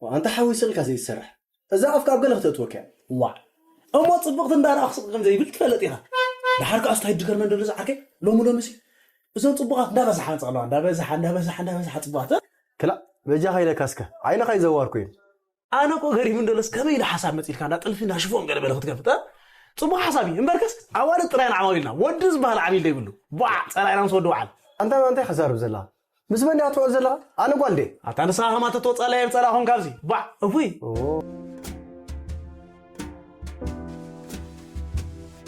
ኣንታ ሓዊሰልካ ዘይትሰርሕ፣ እዛ ኣፍካ ኣብ ገለ ክተእትወካ እያ። ዋዕ። እሞ ጽብቕቲ እንዳረኣኹ ስቕ ከም ዘይብል ትፈልጥ ኢኻ። ደሓር ከኣ ስታይ ድገርመን ደሎ ዝዓርከይ፣ ሎሚ ሎሚ ሲ እዞም ጽቡቓት እንዳበዝሓ መጻ ኣለዋ፣ እንዳበዝሓ፣ እንዳበዝሓ፣ እንዳበዝሓ ጽቡቓት። ክላእ፣ በጃኻ ኢለካ እስከ፣ ዓይንኻ ይዘዋርኩ እዩ። ኣነ እኮ ገሪሙ እንደሎስ ከመይ ኢሉ ሓሳብ መጺልካ፣ እንዳ ጥልፊ፣ እንዳ ሽፎን ገለ በለ ክትከፍት፣ እ? ጽቡቕ ሓሳብ እዩ። እምበርከስ ኣዋልድ ጥራይ ንዓማዊልና፣ ወዲ ዝበሃል ዓሚል ዘይብሉ። ባዕ፣ ጸላኢና ምስ ወዲ በዓል። ኣንታ እንታይ ከዛርብ ዘለኻ? ምስ መን ዲኻ ትውዕል ዘለኻ? ኣነ ጓል ድየ? ኣታ ንስኻ ከማን ተትወጽኣለይ ኣይምጸላእኹን ካብዚ። ባዕ፣ እፉይ። ኦ።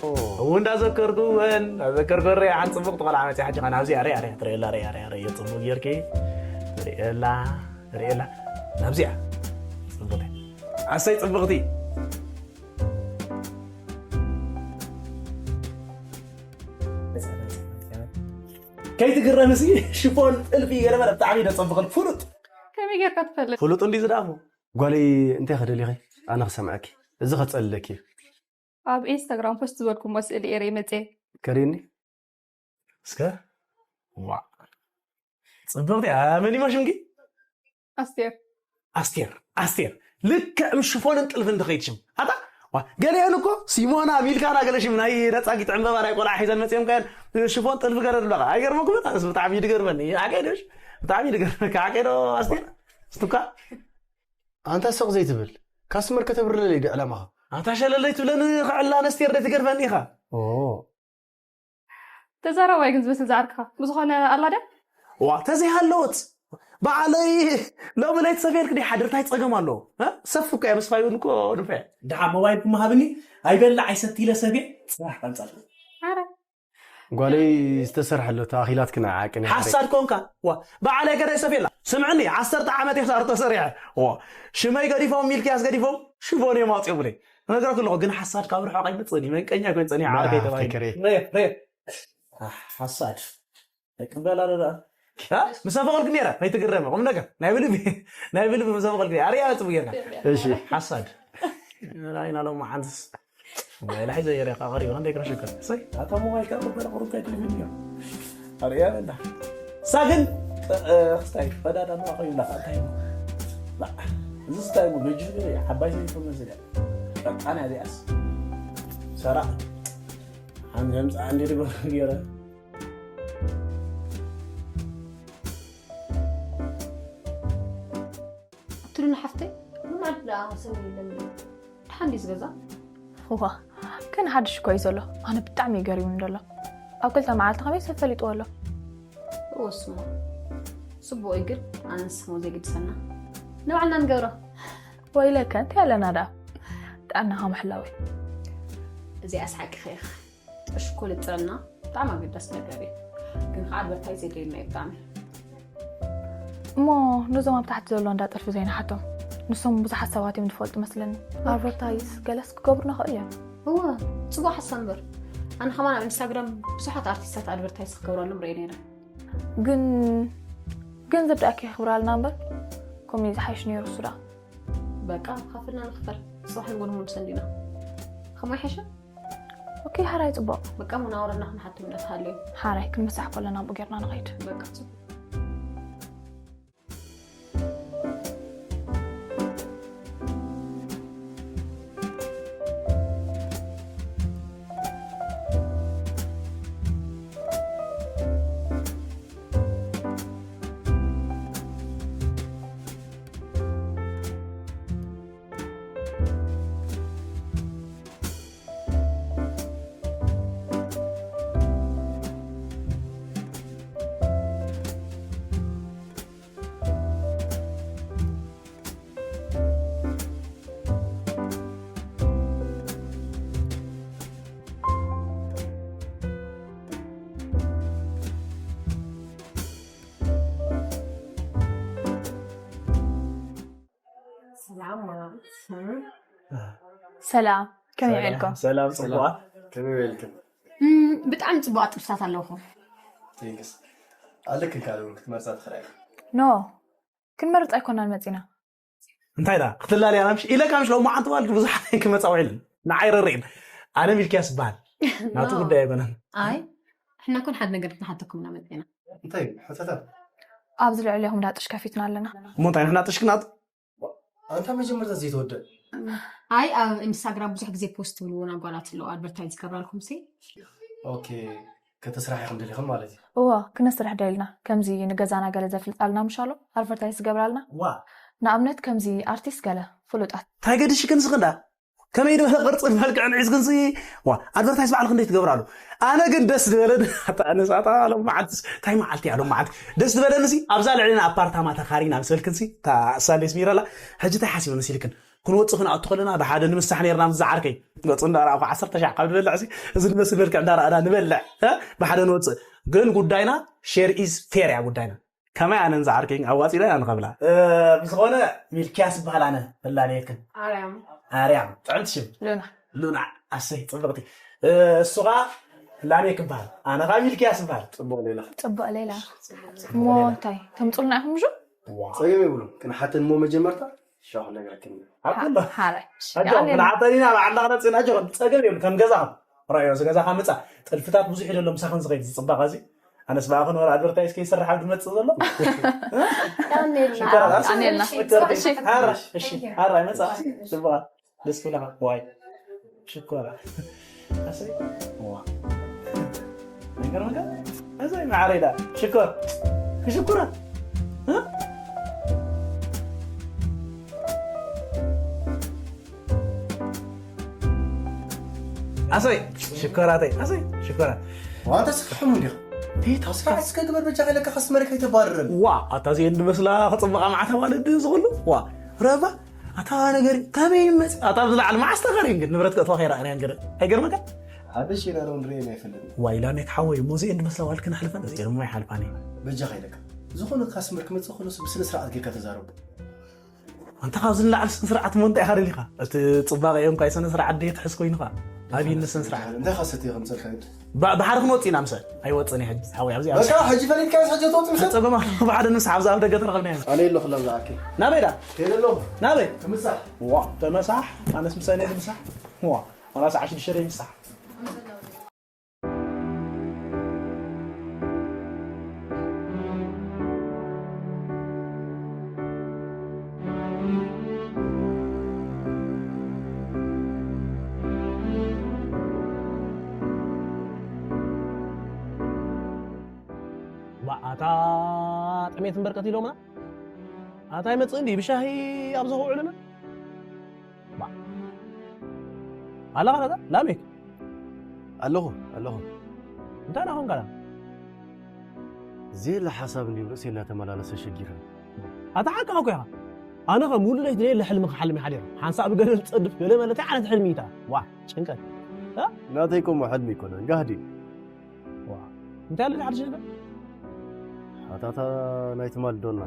ኦ። እው እንዳዘከርኩ እወን፣ እንዳዘከርኩ እረ፣ ሓንቲ ጽብቕቲ ቆልዓ መጺኣ ሕጂ ኸኣ ናብዚኣ ርያ፣ ርያ፣ ትርእየላ፣ ርያ፣ ርያ፣ ርያ፣ ጽቡቕ ጌርኪ። ርየላ፣ ርየላ። ናብዚኣ። ጽብቕቲ። ኣሰይ ጽብቕቲ። ከይትግረምሲ ሽፎን ጥልፊ ገለ መለ ብጣዕሚ ደጸብቕን ፍሉጥ። ከመይ ጌርካ ትፈልጥ? ፍሉጥ እንዲ ዝዳፉ። ጓለይ እንታይ ከደሊኺ? ኣነ ክሰምዐኪ። እዚ ከጸልለኪ እዩ። ኣብ ኢንስታግራም ፖስት ዝበልኩሞ ስእሊ ኤረ ይመጽእ። ከሪኒ? እስከ። ዋ። ጽብቕቲ፣ ኣ፣ መን ይማ ሽምኪ? ኣስቴር። ኣስቴር፣ ኣስቴር። ልክዕ ምስ ሽፎንን ጥልፍን ትኸይድ ሽም። ኣታ፣ ዋ፣ ገሊአን እኮ ሲሞና፣ ሚልካና ገለ ሽም ናይ ነጻጊት ዕምበባ ናይ ቆልዓ ሒዘን መጺኦም ከን ሽፎን ጥልፊ ገለ ዝብላኻ። ኣይገርመኩም? ኣነስ ብጣዕሚ እዩ ዝገርመኒ። ሓቀይ ዶ? ብጣዕሚ እዩ ዝገርመካ። ሓቀይ ዶ ኣስቴር? ስቱካ? ኣንታ ስቕ ዘይትብል። ካስትመር ከተብርለለይ ዶ ዕላማኻ? ኣታ ሸለለይ ትብለኒ ከዕላ ኣነስቴር ዶ ትገርፈኒ ኢኻ? ኦ። ተዛራባይ ግን ዝመስል ዝዓርክኻ። ብዝኾነ ኣላ ድያ? ዋ፣ ተዘይሃለወት። በዓለይ ሎሚ ለይቲ ሰፌልክ ዲ ሓድር ታይ ጸገም ኣለዎ? እ? ሰፍ እኮ እያ፣ ምስ ፋይብን እኮ ንፈ። ደሓ ሞባይልኩም ሃብኒ፣ ኣይበልዕ ኣይሰቲ ኢለ ሰፍየ፣ ጽባሕ ቀንጸልኩ። ኣረ። ጓለይ ዝተሰርሐ ኣሎ፣ ተኣኺላትክን ዓቅን እያ። ሓሳድ ኮንካ። ዋ፣ በዓለይ ገዳይ ሰፌላ። ስምዕኒ፣ ዓሰርተ ዓመት እየ ሳርቶ ሰሪሐ። ዋ፣ ሽመይ ገዲፎም፣ ሚልክያስ ገዲፎም፣ ሽፎን እዮም ኣውፅኦምለይ። እነግረክ ኣለኹ፣ ግን ሓሳድ ካብ ርሑቕ ኣይመፅእን እዩ። መንቀኛ ኮይኑ ፀኒሑ፣ ዓርከይ ተባሂሉ። ኣፍከከሬ። ሬ፣ ሬ። ኣሕ፣ ሓሳድ። ኣይቅበል ኣሎ ደኣ። እ? ምስ ኣፈቐልኩ ነይረ፣ ከይትግረመ። ቁም ነገር። ናይ ብልቢ፣ ናይ ብልቢ ምስ ኣፈቐልኩ ነይረ። ኣርያ ጽቡቅ ጌርካ። እሺ። ሓሳድ። ራይና ሎማ ሓንትስ። ሞባይል ሒዘ የረ፣ ካ ቀሪቡ፣ ክንደይ ክረሽከ። እሰይ። ኣታ ሞባይል ካብ ቁበረ ቁሩብ ከይትልፊ ድዮ? ኣርያ በላ። እሳ ግን፣ እ፣ እ፣ ክስታይ፣ ፈዳዳ ማ ኮይኑ ላካ፣ እንታይ እዩ? ላ፣ እዚ ስታይ እሞ ገጅፍ ገለ እዩ። ዓባይ ሰበይቲ ትመስል እያ። በቃ ናይ እዚኣስ። ሰራዕ። ሓምዘምፃ እንዴ ድበ ገይረ። ኣትሉና ሓፍተይ፣ ምን ማለት ደኣ ሰው የለም? ድሓን ድዩ ዝገዛ? እዋ፣ ከነ ሓድሽ እኮ እዩ ዘሎ። ኣነ ብጣዕሚ እዩ ገሪሙኒ ዘሎ። ኣብ ክልተ መዓልቲ ከመይ ሰብ ፈሊጥዎ ኣሎ? እወ፣ ስሞ ጽቡቕ እዩ፣ ግን ኣነ ንስሞ ዘይግድሰና። ንባዕልና ንገብሮ። ወይለከ፣ እንታይ ኣለና ደኣ? ጥዕናኻ ምሕላው እዩ። እዚኣስ ሓቅኺ ኢኺ። እሽኮል ጥዕና ብጣዕሚ ኣገዳሲ ነገር እዩ። ግን ከዓ ኣድቨርታይዝ የድልየና እዩ ብጣዕሚ። እሞ ነዞም ኣብ ታሕቲ ዘሎ እንዳ ጥልፊ ዘይንሓቶም? ንሶም ብዙሓት ሰባት እዮም ዝፈልጡ መስለኒ። ኣድቨርታይዝ ገለስ ክገብሩና ክእል እዮም። እወ፣ ፅቡቅ ሓሳብ እምበር። ኣነ ከማን ኣብ ኢንስታግራም ብዙሓት ኣርቲስታት ኣድቨርታይዝ ክገብረሎም ርአ ነይረ። ግን ገንዘብ ደኣ ከየኽብራልና እምበር፣ ከምኡ እዩ ዝሓይሽ ነይሩ እሱ ደኣ። በቃ ካፍልና ንኽፈል። ፅባሕ ንጎድሞ ምሰንዲና። ከማይ ሓሸ? ኦኬ፣ ሓራይ ፅቡቕ። በቃ ሙናወረና ክንሓትም እንዳተሃለዩ። ሓራይ ክንምሳሕ ከለና ብኡ ጌርና ንኸይድ። በቃ ፅቡቕ። ሰላም ማማ። ሰላም፣ ከመይ ውዒልኩም? ሰላም ጽቡቓት። ከመይ ውዒልክን? ብጣዕሚ ጽቡቓት ጥብስታት ኣለውኹም። ቴንክስ። ኣለክን ካልእ እውን ክትመርጻ ትኽእላ ኢኺ። ኖ፣ ክንመርጽ ኣይኮናን መጺና። እንታይ ዳ ክትላለያ ናምሽ ኢለካ ምሽ ሎማዓንቲ ዋል ብዙሓት ክመጻ ውዒለን ንዓይ ረርኢን። ኣነ ሚልክያስ ይበሃል። ናቱ ጉዳይ ኣይኮነን። ኣይ ሕና ኮን ሓደ ነገር ክንሓተኩም ኢና መጺና። እንታይ እዩ? ሕተታ። ኣብዚ ልዕሊ ኢኹም ዳጥሽ ከፊትና ኣለና። እሞ እንታይ ንሕና ጥሽ ክናጥ ኣንታ መጀመርታ ዘይተወደ ኣይ ኣብ ኢንስታግራም ብዙሕ ግዜ ፖስት ትብልዎን ኣጓላት ኣለዎ ኣድቨርታይዝ ዝገብራልኩም ሲ ኦኬ ከተስራሕ ኢኹም ደሊኹም ማለት እዩ እዋ ክነስራሕ ደልና ከምዚ ንገዛና ገለ ዘፍልጣልና ምሻሎ ኣድቨርታይዝ ዝገብራልና ዋ ንኣብነት ከምዚ ኣርቲስት ገለ ፍሉጣት እንታይ ገድሽክን ስኽንዳ ከመይ ዝበለ ቅርፅን መልክዕን ሒዝክንሲ ዋ ኣድቨርታይዝ ባዕልክ እንደ ትገብራሉ ኣነ ግን ደስ ዝበለ ኣነሳታ ሎም መዓልትስ እንታይ መዓልቲ እያ ሎም መዓልቲ ደስ ዝበለንሲ ኣብዛ ልዕልና ኣፓርታማ ተኻሪና ምስ በልክንሲ እታ ሳሌስ ሚረላ ሕጂ እንታይ ሓሲበ መሲልክን ክንወፅእ ክንኣቱ ከለና ብሓደ ንምሳሕ ነርና ምስ ዝዓርከይ ገፁ እንዳረኣኹ ዓሰርተ ሻዕ ካብ ንበልዕ እዚ ዝመስል መልክዕ እንዳረኣና ንበልዕ ብሓደ ንወፅእ ግን ጉዳይና ሼር ኢዝ ፌር እያ ጉዳይና ከመይ ኣነን ዝዓርከይን ኣዋፂና ኢና ንኸብላ ብዝኾነ ሚልክያስ ይበሃል ኣነ እላለየክን ኣርያም ጥዕምቲ ሽም ሉና ሉና ኣሰይ ፅብቕቲ እሱ ኸዓ ላሜክ ይበሃል ኣነ ኸዓ ሚልክያስ ይበሃል ፅቡቕ ሌላ ፅቡቕ ሌላ እሞ እንታይ ተምፁልና ኢኹም ምሹ ፀገም የብሉን ክንሓተን እሞ መጀመርታ ሻው ክነግረክን እዩ ኣብ ኩሉ ሓራይ ኣጆኹም ክንሓተን ኢና ባዕልና ክነፅእና ኣጆኹም ፀገም የብሉ ከም ገዛኹም ራዮ እዚ ገዛ ካብ መፃ ጥልፍታት ብዙሕ ይደሎ ምሳኽን ዝኸይድ ዝፅባቐ እዚ ኣነስ ብኣኽን ወረ ኣድቨርታይዝ ከይሰርሕ ኣብ ዝመፅእ ዘሎ ኣራይ መፃ ፅቡቓ ደስ ክብለኻ ዋይ ሽኮራ ኣሰይ ዋ ነገር ነገር ኣሰይ ማዕረይ ዳ ሽኮር ክሽኩራ ኣሰይ ሽኮራተይ ኣሰይ ሽኮራ ዋንተ ስክሕሙ እንዲኻ ተስፋ እስከ ግበር በጃ ከለካ ከስመረ ከይተባርረን ዋ ኣታ እዚአን ድመስላ ክፅበቃ ማዕታ ማለት ድዩ ዝኽሉ ዋ ረባ ኣታ ነገር ከመይ ይመፅ ኣታ ብዝለዓል መዓስ ተኸሪን ግን ንብረት ከእትዋ ከይረኣናያን ገለ ኣይገርመካ ሓደ ሺራ ዶ ንርኢ ናይ ፍልጥ ዋይ ላሜክ ሓወይ እሞ እዚአን ድመስላ ዋልክን ኣሕልፈን እዚአን እሞ ይሓልፋን እዩ በጃ ከይለካ ዝኾነ ካስመር ክመፅእ ከሎ ብስነ ስርዓት ጌርካ ተዛረቡ ኣንታ ካብዚ ንላዕሊ ስነ ስርዓት እሞ እንታይ ኢኻ ደሊኻ? እቲ ፅባቐ እዮም ኳይ ስነ ስርዓት ደይ ትሕዝ ኮይኑኻ? ኣብይኒ ስነ ስርዓት እንታይ ኻሰት እየ ከምፀልካ ብሓደ ክንወፅ ኢና ምሰ ኣይወፅን እየ ሕጂ ሓወይ ኣብዚ በቃ ሕጂ ፈሊጥካ ስ ሕጂ ትወፅ ምሰ ፀገማ ብሓደ ንስ ኣብዚ ኣብ ደገ ተረኸብና ኢና ኣነ ኣለኹ ለብዛኣኪ ናበይ ዳ ከይደ ኣለኹ ናበይ ትምሳሕ ዋ ተመሳሕ ኣነስ ምሳይ ናይ ትምሳሕ ዋ ዋላ ሰዓ ሽዱሽተ ደይ ምሳሕ ኣታ ጥሜት እምበር ቀቲሎምና ኣታ ይመፅእ እንዲ ብሻሂ ኣብ ዝኸውዕልና ኣላኻ ላሜክ ኣለኹ ኣለኹ እንታይ ናኾንካ ዜላ ሓሳብ እንዲብ ርእሲ እናተመላለሰ ሸጊረ ኣታ ሓቅኻ እኮ ኢኻ ኣነ ኸ ሙሉ ለይት ለየለ ሕልሚ ክሓልሚ ሓዲረ ሓንሳእ ብገደል ዝፀድፍ ገለ መለታይ ዓይነት ሕልሚ ኢታ ዋ ጭንቀት ናተይ ኮሞ ሕልሚ ይኮነ ጋህዲ እንታይ ኣለ ሓድሽ ነገር ኣታታ ናይ ትማል ዶና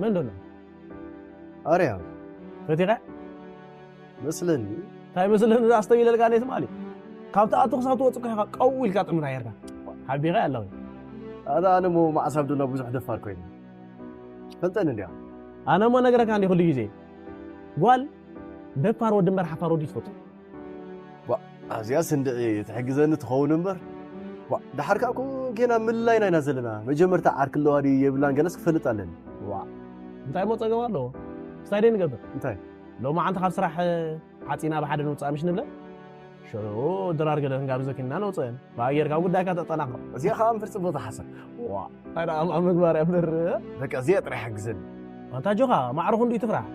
መን ዶና ኣርያም፣ ፈቲኻ? መስለኒ። እንታይ መስለኒ? ኣስተቢለልካ ኔ ትማሊ። ካብ ትኣቱ ክሳብ ትወፅእ እኮ ኢኻ ቀው ኢልካ ጥምታ ጌርካ። ሓቢኻ ኣለኹ። ኣታ ኣነ እሞ መዓስ ኣብ ዱንያ ብዙሕ ደፋር ኮይነ። ፈልጠኒ እንዲያ። ኣነ እሞ ነግረካ እንዲ ኩሉ ግዜ። ጓል ደፋር ወዲ እምበር ሓፋር ወዲ ትፈቱ። ዋ፣ ኣብዚኣ ስንድዒ ትሕግዘኒ ትኸውን እምበር። ዋ፣ ደሓር ከኣ እኮ ጌና ምልላይ ናይና ዘለና። መጀመርታ ዓርኪ ኣለዋ ድዩ የብላን ገለስ ክፈልጥ ኣለኒ። ዋ፣ እንታይ እሞ ጸገም ኣለዎ? ክሳይ ደይ ንገብር? እንታይ? ሎማዓንቲ ካብ ስራሕ ሓጺና ብሓደ ንውጻእ ምሽ ንብለ? ሽዑ ድራር ገለ ክንጋብዘኪ ኢና ነውጽአን። ብኣየርካ ጉዳይካ ተጠናኽሮ። እዚኣ ኸኣ እምበር ጽብቕቲ ሓሳብ። ዋ፣ እንታይ ደኣ ኣብ ምግባር እያ እምበር። በቃ እዚኣ ጥራይ ሓግዘኒ። ኣንታ ኣጆኻ፣ ማዕረ ክንዱ ይትፍራሕ።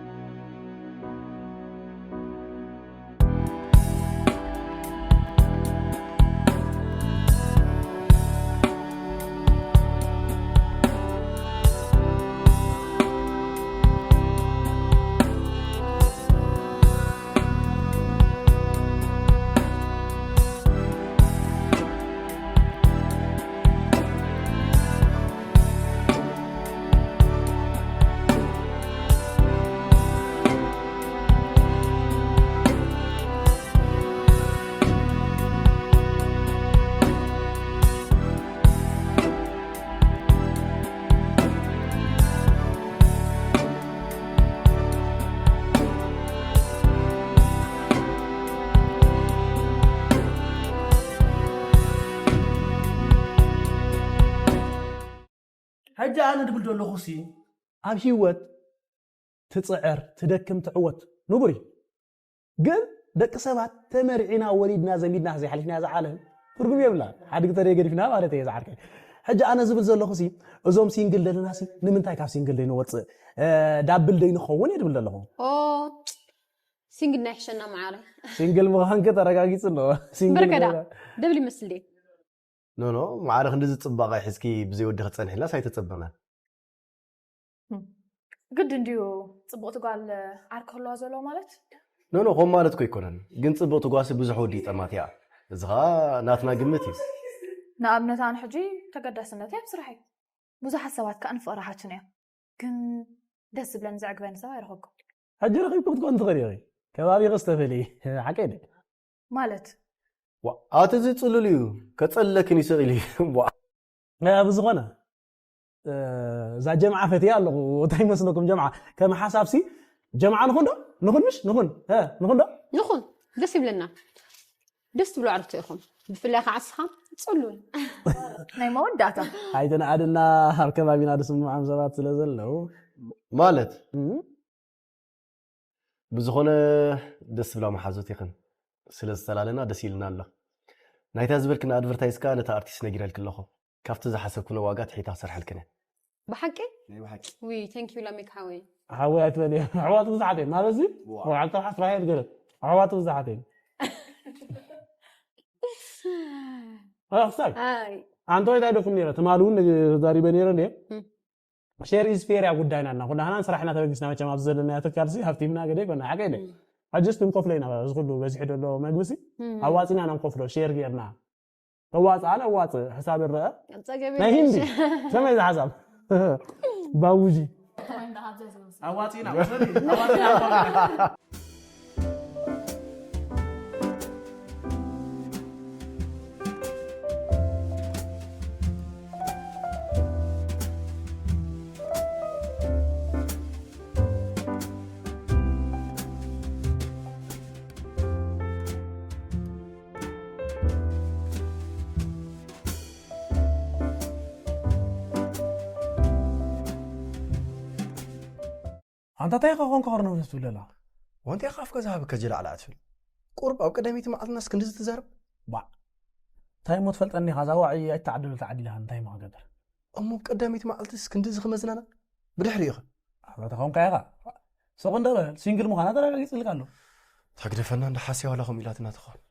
ሕጂ ኣነ ድብል ዘለኹ ሲ ኣብ ህይወት ትፅዕር ትደክም ትዕወት ንቡር እዩ። ግን ደቂ ሰባት ተመርዒና ወሊድና ዘሚድና ዘይሓሊፍና ዝዓለም ትርጉም የብላ። ሓድግ ተደይ ገዲፍና ማለት እየ ዝዓርከይ። ሕጂ ኣነ ዝብል ዘለኹ ሲ እዞም ሲንግል ዘለና ሲ ንምንታይ ካብ ሲንግል ደይንወፅእ ዳብል ደይንኸውን እየ ድብል ዘለኹ። ኦ ሲንግል ናይ ሕሸና መዓረ ሲንግል ምዃንክ ተረጋጊፁ ኣለዎ። ሲንግል በርከዳ ገይረ- ደብል ይመስል ድየ ኖ ኖ፣ ማዕረ ክንዲ ዝጽባቐ ሒዝኪ ብዘይ ወዲ ክትጸንሕልና ሳይተጸበና። ግድ እንድዩ ጽቡቕቲ ጓል ዓርኪ ክህልዋ ዘለዎ ማለት ኖ ኖ፣ ከም ማለት እኮ ኣይኮነን። ግን ጽቡቕቲ ጓሲ ብዙሕ ወዲ ይጠማት እያ። እዚ ኸኣ ናትና ግምት እዩ። ንኣብነት ኣነ ሕጂ ተገዳስነተይ ኣብ ስራሕ እዩ። ብዙሓት ሰባት ከኣ ንፍቕሪ ሓትቱኒ እዮም። ግን ደስ ዝብለኒ ዘዕግበኒ ሰብ ኣይረኸብኩ። ሕጂ ረኺብኩ ክትኮን ትኽእል ኢኺ። ከባቢኺ ዝተፈልየ ሓቀይ ደ ማለት ዋ፣ ኣቲ እዚ ጽሉል እዩ። ከጸለክን ይስእል እዩ። ዋ። ብዝኾነ እዛ ጀምዓ ፈትያ ኣለኹ። እንታይ ይመስለኩም ጀምዓ? ከም ሓሳብሲ ጀምዓ ንኹን ዶ ንኹን ምሽ ንኹን እ፣ ንኹን ዶ ንኹን ደስ ይብለና ደስ ትብሉ ኣርቱ ኢኹም ብፍላይ ከዓ ስኻ ፅሉል ናይ መወዳእታ ኣይተነኣድና። ኣብ ከባቢና ዝስምዖም ሰባት ስለ ዘለዉ ማለት እም፣ ብዝኾነ ደስ ዝብላ መሓዙት ኢኽን ስለ ዝተላለና ደስ ኢልና ኣሎ። ናይታ ዝበልክና ኣድቨርታይዝ ከኣ ነታ ኣርቲስት ነጊረልኪ ኣለኹ። ካብቲ ዝሓሰብክኖ ዋጋ ትሒታ ክሰርሐልክን እየ። ብሓቂ ናይ ብሓቂ ዊ ቴንክ ዩ ላሚክ ሓወይ ሓወይ ኣይትበል እየ። ኣሕዋት ብዙሓት እየን ማለት እዚ ወዓልታ ሓስራ እየ ገለ ኣሕዋት ብዙሓት እየን። ኣኽሳይ ኣይ ኣንተ ወይ እንታይ ደኩም ነረ ትማል እውን ተዛሪበ ነረ እንደ እም። ሼር ኢዝ ፌር እያ ጉዳይና እና ኩላህና ንስራሕና ተበጊስና መቸም ኣብዚ ዘለና ትካልሲ ሃብቲምና ገደ ይኮና ሓቀ ኢለ ሕጅስ ክንከፍሎ ኢና እዚ ኩሉ በዚሑ ዘሎ መግብሲ ኣዋፂና ኢና ንከፍሎ ሼር ጌርና ተዋፅኣ ነዋፅእ ሕሳብ ይረአ ጸገብ ናይ ሂንዲ ከመይ እዚ ሓሳብ ባቡጂ ኣዋፂና ወሰኒ ኣዋፂና ኣንታ እንታይ ኢኻ ኮንካ ከርነብ ትብለላ ወንቲ ኢኻ ኣፍ ገዛ ሃብከ ጅላዕላ ኣትብል ቁርብ ኣብ ቀዳመይቲ መዓልትናስ ክንድዚ ትዛረብ ባዕ እንታይ እሞ ትፈልጠኒ ኢኻ እዛ ዋዒ ኣይተዓደሉ ተዓዲልኻ እንታይ እሞ ክገብር እሞ ኣብ ቀዳመይቲ መዓልትስ ክንድዚ ክመዝናና ብድሕሪ ኢኻ ኣበተኸምካ ኢኻ ሱቕ እንደ በል ሲንግል ምዃና ተረጋጊጽልካ ኣሎ ተግደፈና እንደ ሓስያ ዋላ ከምኡ ኢላትና ትኸውን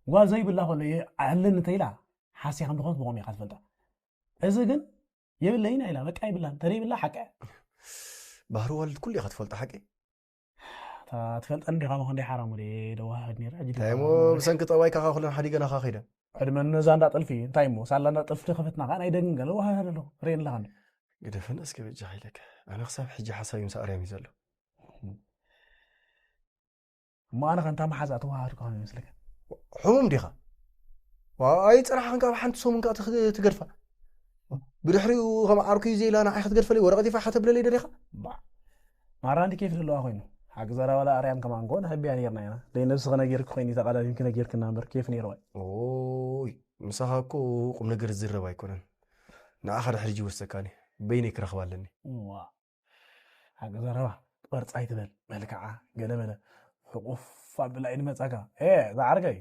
ጓል ዘይብላ ከሎ እየ ኣለኒ ተኢላ ሓስያ ከም ዝኾነት ብኸም ኢኻ ትፈልጣ እዚ ግን የብለይና ኢላ በቃ ይብላን ተደይብላ ሓቀ ባህሪ ዋልድ ኩሉ ኢኻ ትፈልጦ ሓቂ ትፈልጠን ዲኻ መኾን ደይ ሓራሙ ደ ደዋሃድ ነይረ ሕጂ እንታይ እሞ ብሰንኪ ጠባይ ካኻ ኩለን ሓዲገናኻ ኸይደ ዕድመ ነዛ እንዳ ጥልፊ እንታይ እሞ ሳላ እንዳ ጥልፊ ከፈትና ከዓ ናይ ደግን ገለ ዋሃድ ኣለኹ ርእየን ኣለኻ ግደፈን እስከ በጃ ኢለካ ኣነ ክሳብ ሕጂ ሓሳብ ምስ ኣርያም እዩ ዘሎ እሞ ኣነ ከንታ መሓዛ ተዋሃድኩ ከም ይመስለካ? ሕሙም ዲኻ? ዋ ኣይፅራሕን ካብ ሓንቲ ሰሙን ከዓ ትኽ- ትገድፋ። ብድሕሪኡ ከም ዓርኩ እዩ ዘይላ ንዓይ ክትገድፈለይ ወረቐት ይፋ ከተብለለይ ደሊኻ? ባ ማራ እንዲ ኬፍ ዘለዋ ኮይኑ ሓቂ ዘረባላ ኣርያም ከማን ጎን ህብያ ነርና ኢና ደይ ነብስኸ ነጊርክ ኮይኑ ተቐዳዲምክ ነጊርክና እምበር ኬፍ ነይርዋ። ኦይ ምሳኻ እኮ ቁም ነገር ዝረብ ኣይኮነን። ንዓኻ ድሕሪ ጅ ወሰካኒ በይነይ ክረኽባ ኣለኒ። ዋ ሓቂ ዘረባ ቅርጻ ኣይትበል መልክዓ ገለመለ ሕቁፍ ኣብላ እዩ ንመጻካ። ኤ ዝዓርከይ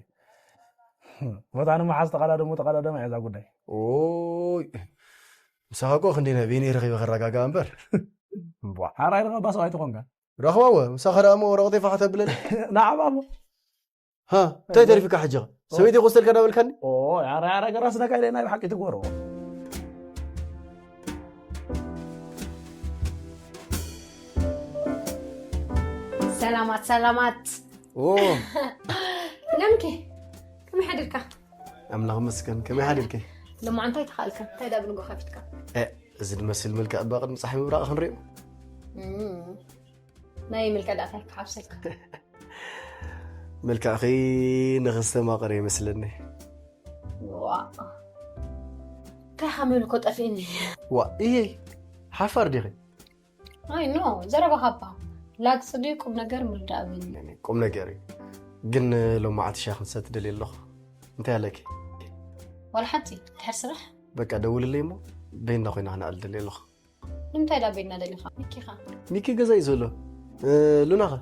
ቦታ ንመሓዝ ተቐዳደሙ ተቐዳደማ እያ እዛ ጉዳይ። ኦይ ምሳኻ እኮ ክንደይ ናይ በይነይ ረኺበ ከረጋግኣ እምበር። ሓራይ ረኸባ ሰብኣይ ትኾንካ። ረኽባወ ምሳኻ ደኣ እሞ ወረቐተይ ፋሕ ተብለኒ። ንዓባ እሞ ሃ እንታይ ተሪፍካ ሕጂ? ሰበይቲ ክወስደልካ ዳበልካኒ? ኣረ ኣረ ገራስ ነካ ኢለ ናይ ብሓቂ ትጎሮ። ሰላማት ሰላማት ኦ ለምኬ ከመይ ሓዲርካ? ኣምላኽ መስገን ከመይ ሓዲርኪ? ልማ እንታይ ተኻልካ? እንታይ ዳ ብንጎ ከፊትካ? እ፣ እዚ ዝመስል መልክዕ እባ ቅድሚ ፀሓይ ምብራቕ ክንሪኦ። እም፣ ናይ ምልካ ዳታ ክሓብሰልካ መልክዕኺ ንኽስተማቕር ይመስለኒ። ዋ እንታይ ሓመል እኮ ጠፊእኒ። ዋ እየ ሓፋር ዲኺ? ኣይ ኖ ዘረባ ሃባ ላግፂ ድዩ ቁም ነገር ምርዳእ ብኒ። ቁም ነገር እዩ። ግን ሎማዓቲ ሻሂ ክንሰቲ ደልየ ኣለኹ። እንታይ ኣለኪ? ዋላ ሓንቲ ድሕር ስራሕ በቃ ደውልለይ እሞ በይንና ኮይና ክነዕል ደልየ ኣለኹ። ንምንታይ ዳ ቤትና ደሊኻ ሚኪኻ? ሚኪ ገዛ እዩ ዘሎ። እ፣ ሉናኸ?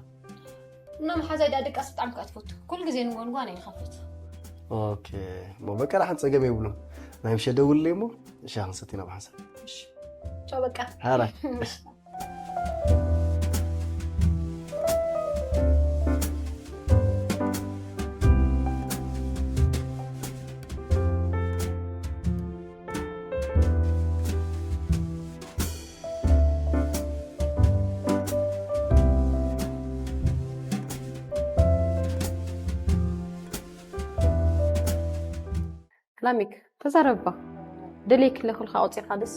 እና መሓዛይ ዳ ድቃስ ብጣዕሚ ከዓ ትፈቱ ኩሉ ግዜ ንጎንጓን እየ ንኸፍት። ኦኬ። እሞ በቃ ዳሓን ፀገም የብሉን። ናይ ምሸት ደውልለይ እሞ ሻሂ ክንሰቲ ኢና ብሓንሳብ። ቻው በቃ ሓራይ። ላሚክ ተዛረብባ ደልየኪ ኣለኹ ኢልካ ኣውፂእካ ድስ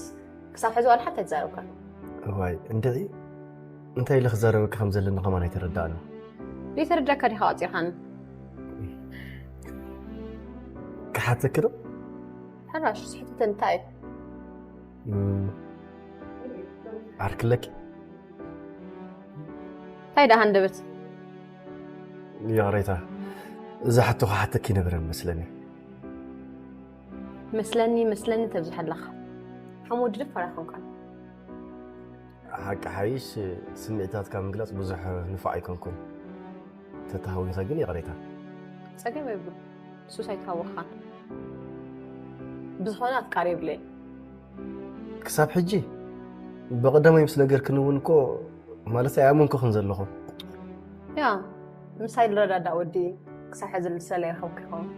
ክሳብ ሕዚ ዋላ ሓንቲ ኣይተዛረብካን። እዋይ እንድዒ እንታይ ኢለ ክዛረበኪ ከም ዘለኒ ከማን ኣይተረዳእን። ዘይተረዳእካ ዲኻ ኣውፂእካኒ? ክሓተኪ ዶ? ሕራሽ ስሕተተ እንታይ እዩ? እም፣ ዓርኪ ኣለኪ? እንታይ ደኣ ሃንደበት? ይቕሬታ እዛ ሕቶ ክሓተኪ ይነበረ መስለኒ። መስለኒ መስለኒ ተብዝሕ ኣለኻ። ከም ወዲ ደፋር ኣይኮንካን። ሓቂ ሓይሽ ስምዒታትካ ምግላፅ ብዙሕ ንፉዕ ኣይኮንኩን። ተተሃዊኸ ግን ይቕሬታ። ፀገም የብሉ ሱስ ኣይተሃወኻን። ብዝኾነ ኣፍቃሪ የብለይን። ክሳብ ሕጂ ብቐዳማይ ምስ ነገርክኒ እውን እኮ ማለት ኣይኣመንኩኽን ዘለኹ። ያ ምሳይ ዝረዳዳእ ወዲ ክሳብ ሕዚ ዝሰለ ይረኸብኩ ይኸውን።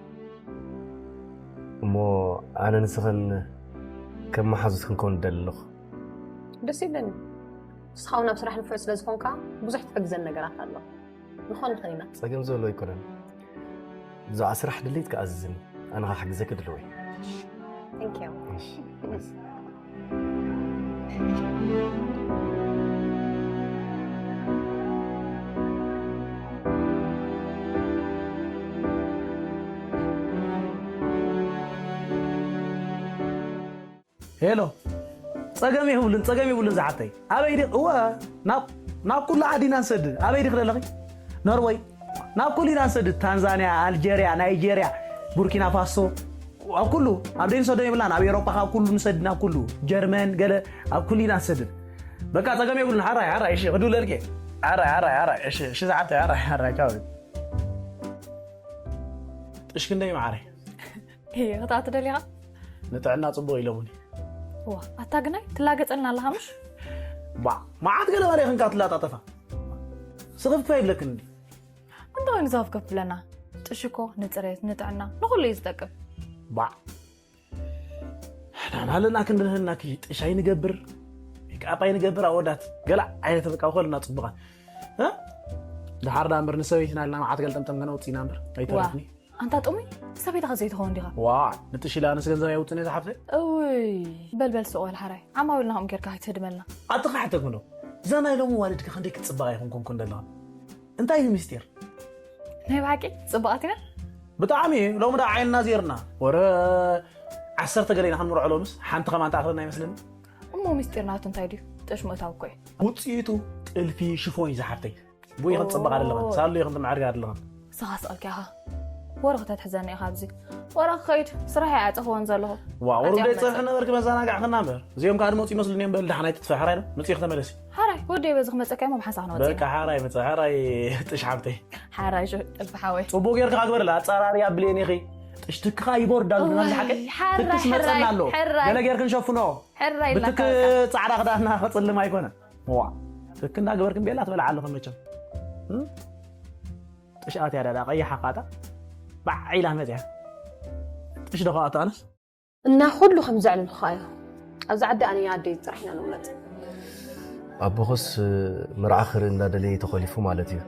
እሞ ኣነ ንስኽን ከም መሓዙት ክንከውን እደሊ ኣለኹ። ደስ ይብለኒ። ንስኻ እውን ኣብ ስራሕ ንፉዕ ስለ ዝኾንካ ብዙሕ ትሕግዘን ነገራት ኣሎ። ንኾን ንኽእል ኢና። ጸገም ዘሎ ኣይኮነን። ብዛዕባ ስራሕ ድሌት ክኣዝዝኒ ኣነ ክሕግዘኪ ድልው እየ። Thank you። እሺ። ሄሎ፣ ጸገም የብሉን፣ ጸገም የብሉን ዝሓተይ። ኣበይ ዲ እወ፣ ናብ ናብ ኩሉ ዓዲ ኢና ንሰድድ። ኣበይ ዲኺ ዘለኺ? ኖርወይ። ናብ ኩሉ ኢና ንሰድድ። ታንዛንያ፣ ኣልጀርያ፣ ናይጀርያ፣ ቡርኪና ፋሶ፣ ኣብ ኩሉ ኣብ ደይ ንሰዶ የብላን። ኣብ ኤሮጳ ካብ ኩሉ ንሰድድ ናብ ኩሉ። ጀርመን ገለ ኣብ ኩሉ ኢና ንሰድድ። በቃ ጸገም የብሉን። ሓራይ ሓራይ እሺ፣ ክድውለልኪ። ሓራይ ሓራይ ሓራይ እሺ፣ እሺ ዝሓተይ ሓራይ ሓራይ ቻው። ጥሽ ክንደይ መዓረይ? እየ ክትኣቲ ደሊኻ? ንጥዕና ጽቡቕ ኢሎምኒ። ዋ ኣታ ግናይ ትላገጸልና ኣለኻ ምሽ? ባ መዓት ገለ ባለ ክንካ ትላጣጠፋ ስኽፍክፋ ይብለክን እንዲ። እንታይ ኮይኑ ዘኸፍከፍ ብለና? ጥሽኮ ንፅሬት ንጥዕና ንኹሉ እዩ ዝጠቅም። ባ ናና ኣለና ክንድንህናኪ ጥሻይ ንገብር ሜክኣፕ ኣይንገብር ኣወዳት ገላ ዓይነት በቃ ኮልና ጽቡቓት። እ? ድሓር ዳ እምበር ንሰበይትና ኢልና መዓት ገልጠምጠም ከነውፅእ ኢና እምበር ኣይተረፍኒ። ኣንታ ጥሙይ ሰበይትኻ ዘይትኸውን ዲኻ? ዋ ንጥሽ ኢላ ኣነስ ገንዘብ ኣይውፅን እየ ዝሓፍተ። እውይ በልበል ስቕ በል ሓራይ ዓማዊልና ከምኡ ጌርካ ኣይትህድመልና። ኣቲ ክሓተኩም ዶ እዛ ናይ ሎሚ ዋልድኪ ክንደይ ክትፅበቕ ኣይኮንኩን ኮን ዘለኻ እንታይ እዩ ምስጢር? ናይ ብሓቂ ጽቡቓት ኢና። ብጣዕሚ እዩ። ሎሚ ዳ ዓይንና ዜርና ወረ ዓሰርተ ገለ ኢና ክንምርዖ ሎምስ ሓንቲ ከማን ተኣትወና ይመስለኒ። እሞ ምስጢር ናቱ እንታይ ድዩ? ጥሽ ምእታው እኮ እዩ። ውፅኢቱ ጥልፊ ሽፎን እዩ ዝሓፍተይ። ቡይ ክንፅበቕ ኣለኽን ሳሉ ይኽን ትምዕርግ ኣለኽን። ንስኻ ስቕ ኢልካ ኢኻ ወረ ክተትሕዘኒ ኢኻ ኣብዚ። ወረ ክኸይድ ስራሕ ይዓፀኽዎን ዘለኹ። ዋ ወሩ ደይ ፀንሐ ነበርክ መዘናጋዕኽና እምበር እዚኦም ከዓ ድመፁ ይመስሉኒ እዮም። በል ዳሕናይ ትጥፍእ ሓራይ ዶ ምፅኢኽ ተመለሲ። ሓራይ ወደይ በዚ ክመፀካ እሞ ምሓሳኽ ንወፅእ ኢና። በቃ ሓራይ መፅእ ሓራይ ጥሽ ሓብተይ። ሓራይ ሹ ጥልፊ ሓወይ። ፅቡቅ ጌርካ ኣግበርላ ኣፃራርያ ብሌን ኢኺ። ጥሽትክኻ ይቦርዳ ዝብል ዝሓቀ ትክስ መፀና ኣሎ። ገለ ጌርክ ንሸፍኖ። ሕራይ ኢልካ ብትክ በቃ። ፃዕዳ ክዳና ክፅልም ኣይኮነን። ዋ ትክ እንዳገበርክ ቤላ ትበልዓ ኣለኹ መቸም። እም? ጥሽ ኣትያ ዳዳ ቀይሓ ቃጣ ባዕ ኢላ መፅያ። ጥሽ ዶ ከኣቱ ኣነስ እና ኩሉ ከም ዘዕልልካ እዩ። ኣብዚ ዓዲ ኣነ ኣደይ ጥራሕ ኢና ንቕመጥ። ኣቦኽስ መርዓ ክርኢ እንዳደለየ ተኾሊፉ ማለት እዩ።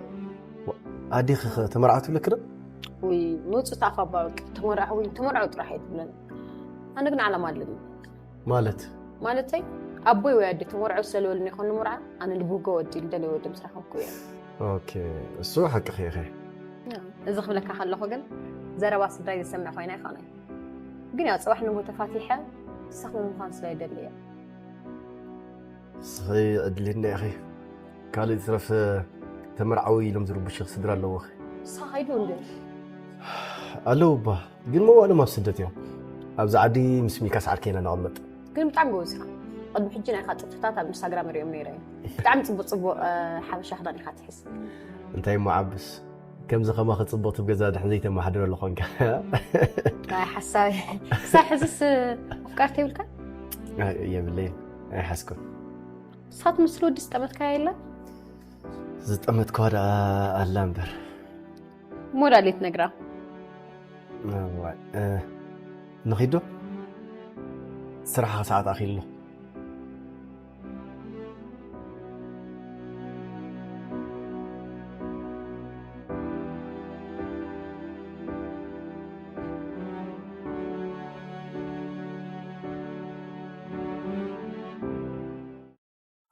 ኣዴኺ ኸ ተመርዓ ትብለኪ ዶ? ውይ ምውፅእ ተኣፋ ኣባ በቃ ተመርዓ ወይ ተመርዐው ጥራሕ እየ ትብለኒ። ኣነ ግን ዓላማ ኣለኒ። ማለት? ማለተይ ኣቦይ ወይ ኣደይ ተመርዐው ስለዝበሉኒ ይኾን ንምርዓ ኣነ ልብህጎ ወዲ ልደለየ ወዲ ምስ ረኸብኩ እየ። ኦኬ እሱ ሓቅኺ ኢኺ። እዚ ክብለካ ከለኹ ግን ዘረባ ስድራይ ዝሰምዕ ኮይና ይኾነ። ግን ያው ፅባሕ ንግሆ ተፋቲሐ ሰኽሚ ምዃን ስለ ይደሊ እየ። እስኺ ዕድል ህድና ኢኺ። ካልእ ዝትረፈ ተመርዓዊ ኢሎም ዝርብሹኺ ስድራ ኣለዉኺ። ንስኻ ከይዱ እንድዩ። ኣለዉ እባ ግን መዋእሎም ኣብ ስደት እዮም። ኣብዚ ዓዲ ምስ ሚልካስ ዓርከይ ኢና ነቐምጥ። ግን ብጣዕሚ ጎበዝ ኢኻ። ቅድሚ ሕጂ ናይኻ ጥፍታት ኣብ ኢንስታግራም ሪኦም ነይረ እዮም። ብጣዕሚ ፅቡቅ ፅቡቅ ሓበሻ ክዳን ኢኻ ትሕዝ። እንታይ እሞ ዓብስ ከምዚ ከማኺ ጽብቕቲ ብገዛ ድሕን ዘይተመሓድረሉ ኾንካ። ኣይ ሓሳብ ክሳብ ሕዝስ ኣፍቃርቲ ይብልካ? የብለይ ኣይሓዝኩን። ሳት ምስል ወዲ ዝጠመትካ የለ? ዝጠመትኳ ደኣ ኣላ እምበር። ሞዳሌት ነግራ። ንኺዶ ስራሕ ሰዓት ኣኺሉ።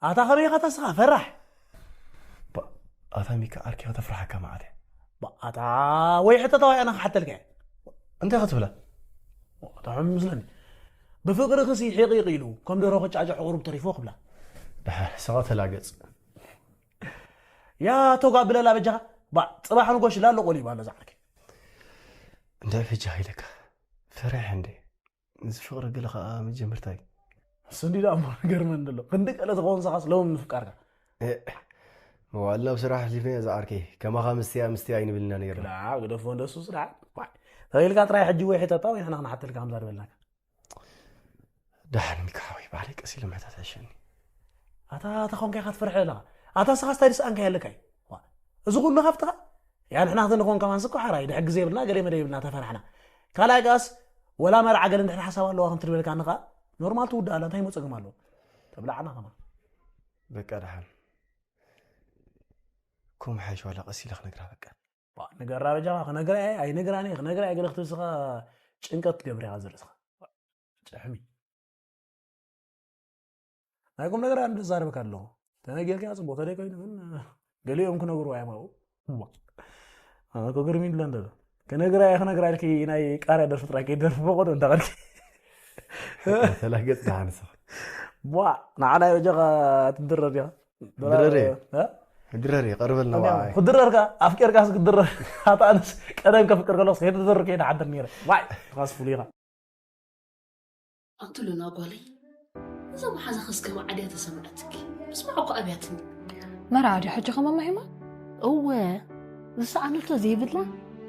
ኣታ ከመይ ኢኻ ተስኻ ፈራሕ። ኣታ ሚካ ዓርኪ ከተፍርሓካ መዓት እያ። ኣታ ወይ ሕተታዊ ኣነ ክሓተልካ እየ። እንታይ ክትብላ? ኣታ ሕም ምስለኒ ብፍቅሪ ክሲ ሒቂቅ ኢሉ ከም ደሮ ክጫጫ ቁሩብ ተሪፎ ክብላ። ድሓር ሰባ ተላገጽ። ያ ቶጋ ብለላ በጃኻ። ባ ጽባሕ ንጎ ሽላ ኣሎ ቆሊባ ኣሎ ዝዓርኪ። እንታይ ፈጃ ኢለካ ፈሪሐ እንዴ እዚ ፍቕሪ ገለ ኸዓ መጀመርታ እዩ። ስንዲ ደኣ እሞ ንገርመን ደሎ ክንዲ ቀለ ዝኸውን ሰኻስ ሎም ምፍቃርካ መዋልና ኣብ ስራሕ ኣሕሊፍና እያ ዝዓርከይ ከማኻ ምስትያ ምስትያ ኣይንብልና ነይርና ግዳ ግደፎ እንደሱ ስራሕ ተኺልካ ጥራይ ሕጂ ወይ ሕተታ ወይ ንሕና ክንሓተልካ ከምዛ ዝበልናካ ደሓን ሚካ ሓወይ ባዕለይ ቀስ ኢለ ምሕታት ሕሸኒ ኣታ ተኾንካ ኢኻ ትፈርሐ ኣለኻ ኣታ ስኻስ ታይ ድስኣንካ ያለካ እዩ እዚ ኩሉ ሃፍትኻ ያ ንሕና ክትንኾን ከማን ስኮ ሓራይ ድሕጊ ዘይብልና ገለ መደ ይብልና ተፈራሕና ካልኣይ ጋስ ወላ መርዓ ገለ እንድሕር ሓሳብ ኣለዋ ከም ትድበልካ ንኻ ኖርማል ትውድእ ኣላ እንታይ ሞ ጸገም ኣለዎ ተብላዓና ከማን በቃ ደሓን ኮም ሓይሽ ዋላ ቀስ ኢለ ክነግራ በቃ ንገራ በጃኻ ክነግራ እየ ኣይነግራን እየ ክነግራ እየ ገለ ክትብስኻ ጭንቀት ትገብር ኢኻ ዝርእስኻ ጭሕሚ ናይ ቁም ነገር ኣንድ ዛረበካ ኣለኹ ተነጊርካ ጽቡቅ ተደይ ኮይኑ ግን ገሊኦም ክነግሩ ኣየማኡ እዋ ኣነ ኮ ግርም ይብለ እንደሎ ክነግራ እየ ክነግራ ኢልኪ ናይ ቃርያ ደርፊ ጥራይ ከይደርፊ ፈቆዶ እንዳበልኪ ተላገጽ ደሓንሰ ቧ ንዓናይ በጃኻ ትድረር ዲኻ ድረር እየ ድረር እየ ቀርበልና ዋ ክድረርካ ኣፍቂርካስ ክድረር ኣታ ኣነስ ቀደም ከፍቅር ከለስ ከይትድረር ከይትሓድር ነይረ ዋይ ኻስ ፍሉይኻ ኣንቱሉና ጓለይ እዛ መሓዛኽስ ከመ ዓድያ ተሰምዐትኪ ምስማዕ እኮ ኣብያትኒ መርዓ ድዩ ሕጂ ከማማ ሂማ እወ ዝሰኣነቶ ዘይብላ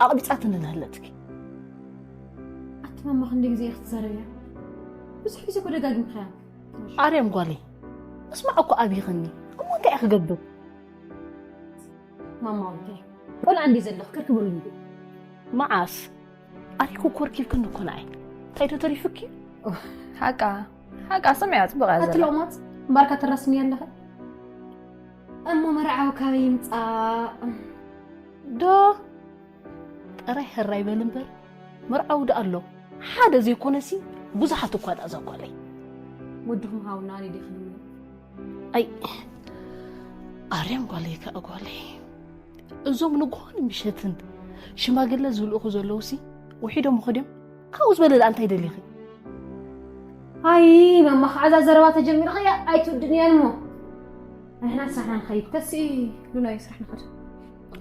ኣቕቢፃትኒ ንህለትኪ ኣቲ ማማ ክንደይ ግዜ ኢኺ ትዛረብያ ብዙሕ ግዜ እኮ ደጋጊምካያ ኣርያም ጓለይ ምስማዕ እኮ ኣብይኽኒ እሞ እንታይ እየ ክገብር ማማ ወደይ ቆልዓ እንዲ ዘለኽ ከርክበሉ እንዲ መዓስ ኣሪኩ ኮርኪብክኒ እኮ ንዓይ እንታይ ዶ ተሪፉኪ ሓቃ ሓቃ ስምዕያ ፅቡቅ እያ ኣቲ ዘላ ሎማት እምበርካ ተራስኒ ኣለኸ እሞ መርዓዊ ካበይ ይምፃእ ዶ ጥራይ ሕራይ በል እምበር መርዓዊ ዶ ኣሎ ሓደ ዘይኮነሲ ብዙሓት እኳ ዳ እዛ ጓለይ ወድኹም ሃውና ኣነ ዲኽኒ ኣይ ኣርያም ጓለይ ከኣ ጓለይ እዞም ንግሆን ምሸትን ሽማግለ ዝልእኹ ዘለውሲ ውሒዶም ይኸዱ እዮም። ካብኡ ዝበለ ደኣ እንታይ ደሊኺ? ኣይ፣ መማኽዓዛ ዘረባ ተጀሚርኽያ ኣይትውድንያን እሞ። ንሕና ስራሕና ንኸይድ። ተስኢ፣ ሉናይ፣ ስራሕ ንኸድ።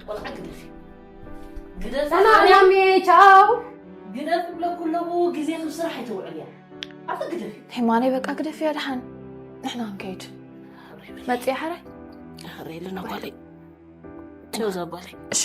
ቆልዓ ግደፊ። ግደፊ። ሰላም፣ ላሜ፣ ቻው። ግደፊ እብለኩ ኣለኹ፣ ግዜ ክብ ስራሕ ኣይተውዕልያ። ኣቲ ግደፊ። ሄማነይ፣ በቃ ግደፊ፣ ደሓን ንሕና ክንከይድ። መጽያ ሓራይ? ኣኽረይልና ጓለይ። ቻው ዛጓለይ። እሺ።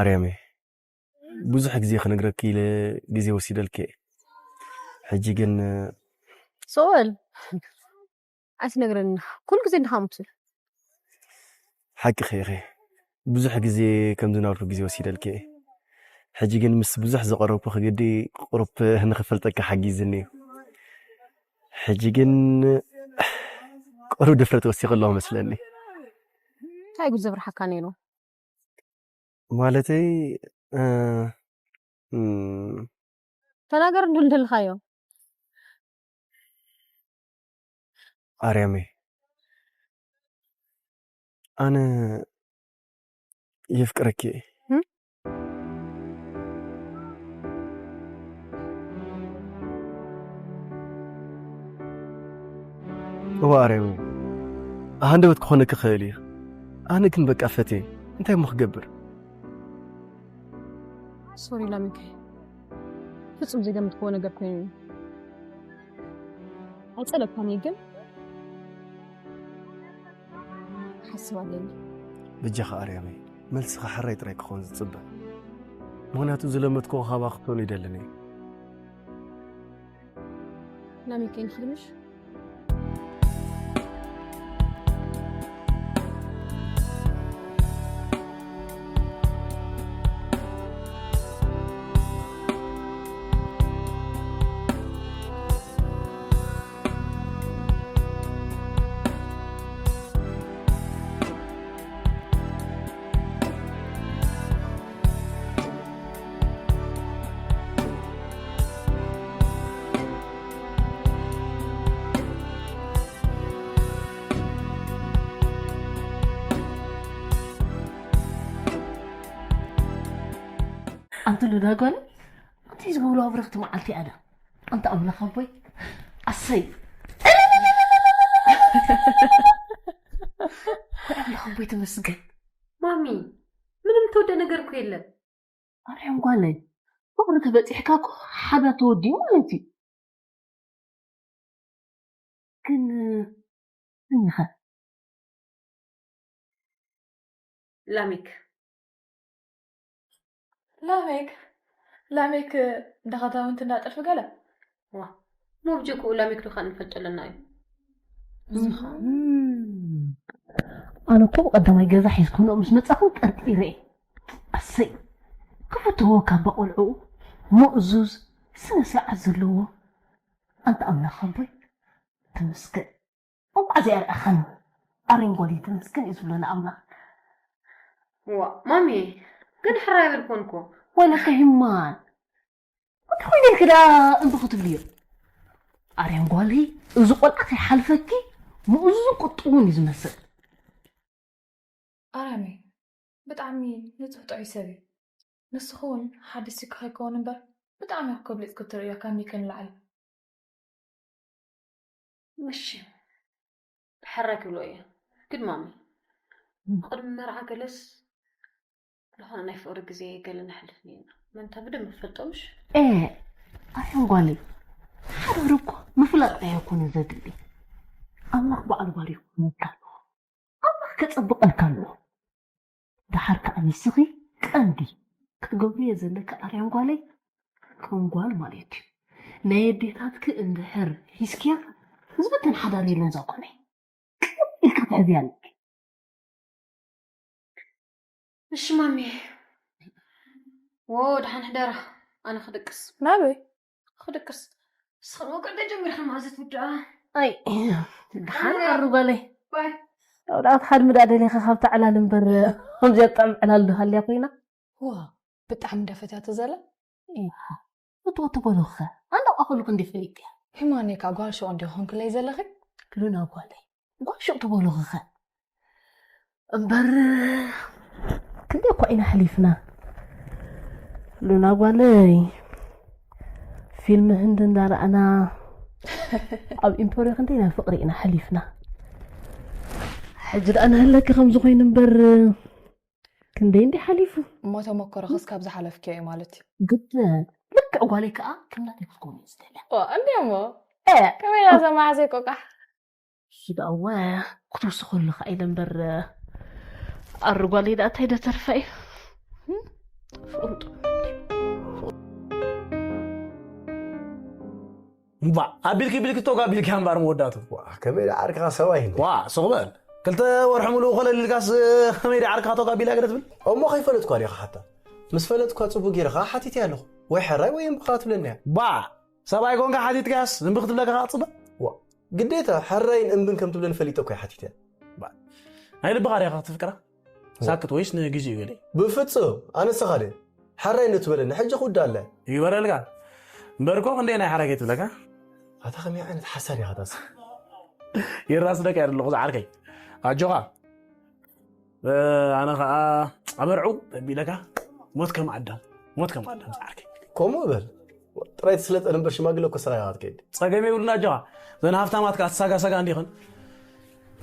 ኣርያመይ፣ ብዙሕ ግዜ ክነግረኪ ኢለ ግዜ ወሲደልኪ እየ። ሕጂ ግን ሶል፣ ኣይትነግረኒ። ኩሉ ግዜ እንዲኻ ምትብል። ሓቅኺ ኢኺ። ብዙሕ ግዜ ከም ዝናብርኩ ግዜ ወሲደልኪ እየ። ሕጂ ግን ምስ ብዙሕ ዘቐረብኩ ክግዲ ቁሩብ ንኽፈልጠካ ሓጊዝኒ እዩ። ሕጂ ግን ቁሩብ ድፍረት ወሲኹ ኣለኹ መስለኒ። እንታይ ጉድ ዘብርሓካ ነይሩ? ማለተይ እ፣ እም፣ ተናገር እንዶ እንደልኻዮ። ኣርያመይ፣ ኣነ የፍቅረኪ እየ። እም? እዋ ኣርያመይ፣ ሃንደበት ክኾነኪ ክኽእል እዩ። ኣነ ግን በቃ ፈትየ፣ እንታይ እሞ ክገብር? ሶሪ ላሚከ፣ ፍጹም ዘይገመትክዎ ነገር ኮይኑ እዩ። ኣይጸለብካን እየ ግን ሓስብ ኣለኒ። በጃኻ ኣርያመይ፣ መልስኻ ሕራይ ጥራይ ክኸውን ዝጽበ። ምኽንያቱ ዝለመድክዎ ካባኺ ክፈኑ ይደልን እየ። ላሚከ፣ ንኽድምሽ ኣንቲ ሉዳ ጓል፣ እንታይ ዝበሉ ኣብረኽቲ መዓልቲ ኣዳ። ኣንታ ኣምላኽ ኣቦይ፣ ኣሰይ። ኣምላኽ ኣቦይ ተመስገን። ማሚ፣ ምንም ተወደ ነገር እኮ የለን። ኣርያም ጓለይ፣ ፍቕሪ ተበፂሕካ እኮ ሓዳ ተወዲኡ ማለት እዩ። ግን እንኸ ላሜክ ላሜክ ላሜክ እንዳ ኸዳውንቲ እንዳ ጥልፊ ገለ ዋ ሞብጀክኡ ላሜክ ዶ ኻን ንፈልጦ ኣለና እዩ። ኣነ እኮ ብቀዳማይ ገዛ ሒዝኩኖ ምስ መጻኹ ጠርጢረ እየ። ኣሰይ ክፈትዎ ካብ ቆልዑ ምእዙዝ ስነ ስርዓት ዘለዎ ኣንተ ኣምላኽ ኣቦይ ተመስገን። እኳ ዘይኣርኣኻኒ ኣሬንጓዴ ተመስገን እዩ ዝብለኒ ኣምላኽ። ዋ ማሚ ግን ሕራይ ኣይበልኩን እኮ ወይለከ ሂማን እንታይ ኮይነ ኢልክ ደኣ እምቢ ክትብልዮ? ኣርያም ጓለይ እዚ ቆልዓ ከይሓልፈኪ ምእዙዝን ቁጥቡን እዩ ዝመስል። ኣርያመይ ብጣዕሚ ንጹህ ጥዑይ ሰብ እዩ። ንስኺ እውን ሓዲስኪ ከይከውን እምበር ብጣዕሚ እያ ከብሊጽኪ እትርእዮ ካብ ሚኪ ንላዕሊ። እሺ ሕራይ ክብሎ እየ። ግን ማሚ ቅድሚ መርዓ ገለስ ዝኾነ ናይ ፍቕሪ ግዜ ገለ ነሕልፍ ነይርና። መንታ ብደንብ ትፈልጦ ምሽ? ኤ ኣርያም ጓለይ ሓደ ወረ እኮ ምፍላጥ ጥራይ ኣይኮነ ዘድሊ ኣምላኽ በዓሉ ባሪኹ ክህበካ ኣለዎ። ኣምላኽ ከጸብቐልካ ኣለዎ። ደሓር ከኣ ንስኺ ቀንዲ ክትገብርዮ ዘለኪ ኣርያም ጓለይ ከም ጓል ማለት እዩ ናይ ኣዴታትኪ እንድሕር ሒዝክያ ዝበተን ሓዳር የለን ዛጓለይ። ቀጥ ኢልካ ክትሕዝያ ኣለኪ። እሺ ማሚ። ዎ ደሓን ሕደራ። ኣነ ክድቅስ። ናበይ? ክድቅስ። እስኽን ወቅዕ ጀሚርካ መዓዘት ውድኣ። ኣይ ደሓን ኣሩ ጓለይ። ባይ። ኣውዳት ሓድ ምዳ ደሊኻ ካብታ ዕላል እምበር ከምዚኣ ብጣዕሚ ዕላል ዶ ሃልያ ኮይና? ዋ ብጣዕሚ እንዳፈትያቶ ዘላ። እትወ ትበሉኸ ኣንዳ ቋኸሉ ክንዲ ፈሊጥያ። ሂማኔ ከ ጓል ሹቕ እንዲኹ ኮንክለይ ዘለኺ? ሉና ጓለይ ጓል ሹቕ ትበሉኸኸ እምበር ክንደይ እኳ ኢና ሓሊፍና። ሉና ጓለይ ፊልም ህንዲ እንዳረኣና ኣብ ኢምፖርዮ ክንደይ ናይ ፍቕሪ ኢና ሓሊፍና። ሕጂ ደኣ ንህለኪ ከምዚ ኮይኑ እምበር ክንደይ እንዲ ሓሊፉ። እሞ ተመክሮኽስ ካብ ዝሓለፍክዮ እዩ ማለት እዩ። ግድ ልክዕ ጓለይ ከዓ ከም ናተይ ክትከውን እየ ዝደልያ። ዋ እንዲ እሞ እ፣ ከመይ ናዛ መዓዘይ ቆቃሕ እሱ ደኣወ ክትውስኸሉ ኸዓ ኢለ እምበር ኣርጓለይ ደኣ እንታይ ደተርፋ እዩ? ፍቕሪ ጥዑም። እምባ ኣቢልኪ ቢልኪ ቶጋ ቢልኪ ኣምባር መወዳቱ። ዋ፣ ከመይ ደኣ ዓርክኻ ሰብኣይ እንዴ? ዋ፣ ሱቕ በል። ክልተ ወርሒ ሙሉእ ኮለል ኢልካስ ከመይ ደኣ ዓርክኻ ቶጋ ቢላ ገለ ትብል? እሞ ከይፈለጥኳ ዲኻ ሓታ? ምስ ፈለጥኳ ጽቡቕ ጌርኻ ሓቲትያ ኣለኹ። ወይ ሕራይ ወይ እምብኻ ትብለኒ እያ። ባ፣ ሰብኣይ ኮንካ ሓቲትካስ እምቢ ክትብለካ ከኣ ጽበ? ዋ፣ ግዴታ ሕራይን እምብን ከም ትብለኒ ፈሊጠ እኮ እየ ሓቲትያ። ባ፣ ናይ ልብኻ ዲኻ ክትፍቅራ? ሳክት ወይስ ንግዜኡ ገለ? ብፍጹም፣ ኣነ ንስኻ ድየ? ሕራይ እንዶ ትበለኒ፣ ሕጂ ክውዳእ ኣለ። ይግበረልካ። እምበር እኮ ክንደይ ናይ ሓራይ ከይትብለካ? ኣታ ከመይ ዓይነት ሓሳድ ኢኻ ታስ? ይራስደካ እየ ዘለኹ ዝዓርከይ። ኣጆኻ። እ፣ ኣነ ኸኣ ኣበርዑ ተቢለካ ሞት ከም ኣዳም፣ ሞት ከም ኣዳም ዝዓርከይ። ከምኡ በል። ጥራይ ትስለጠን እምበር ሽማግለ እኮ ስራሕ ኢኻ ትከይድ። ጸገም የብሉን ኣጆኻ። ዘን ሃፍታማት ከኣ ትሳጋሰጋ እንዲኽን።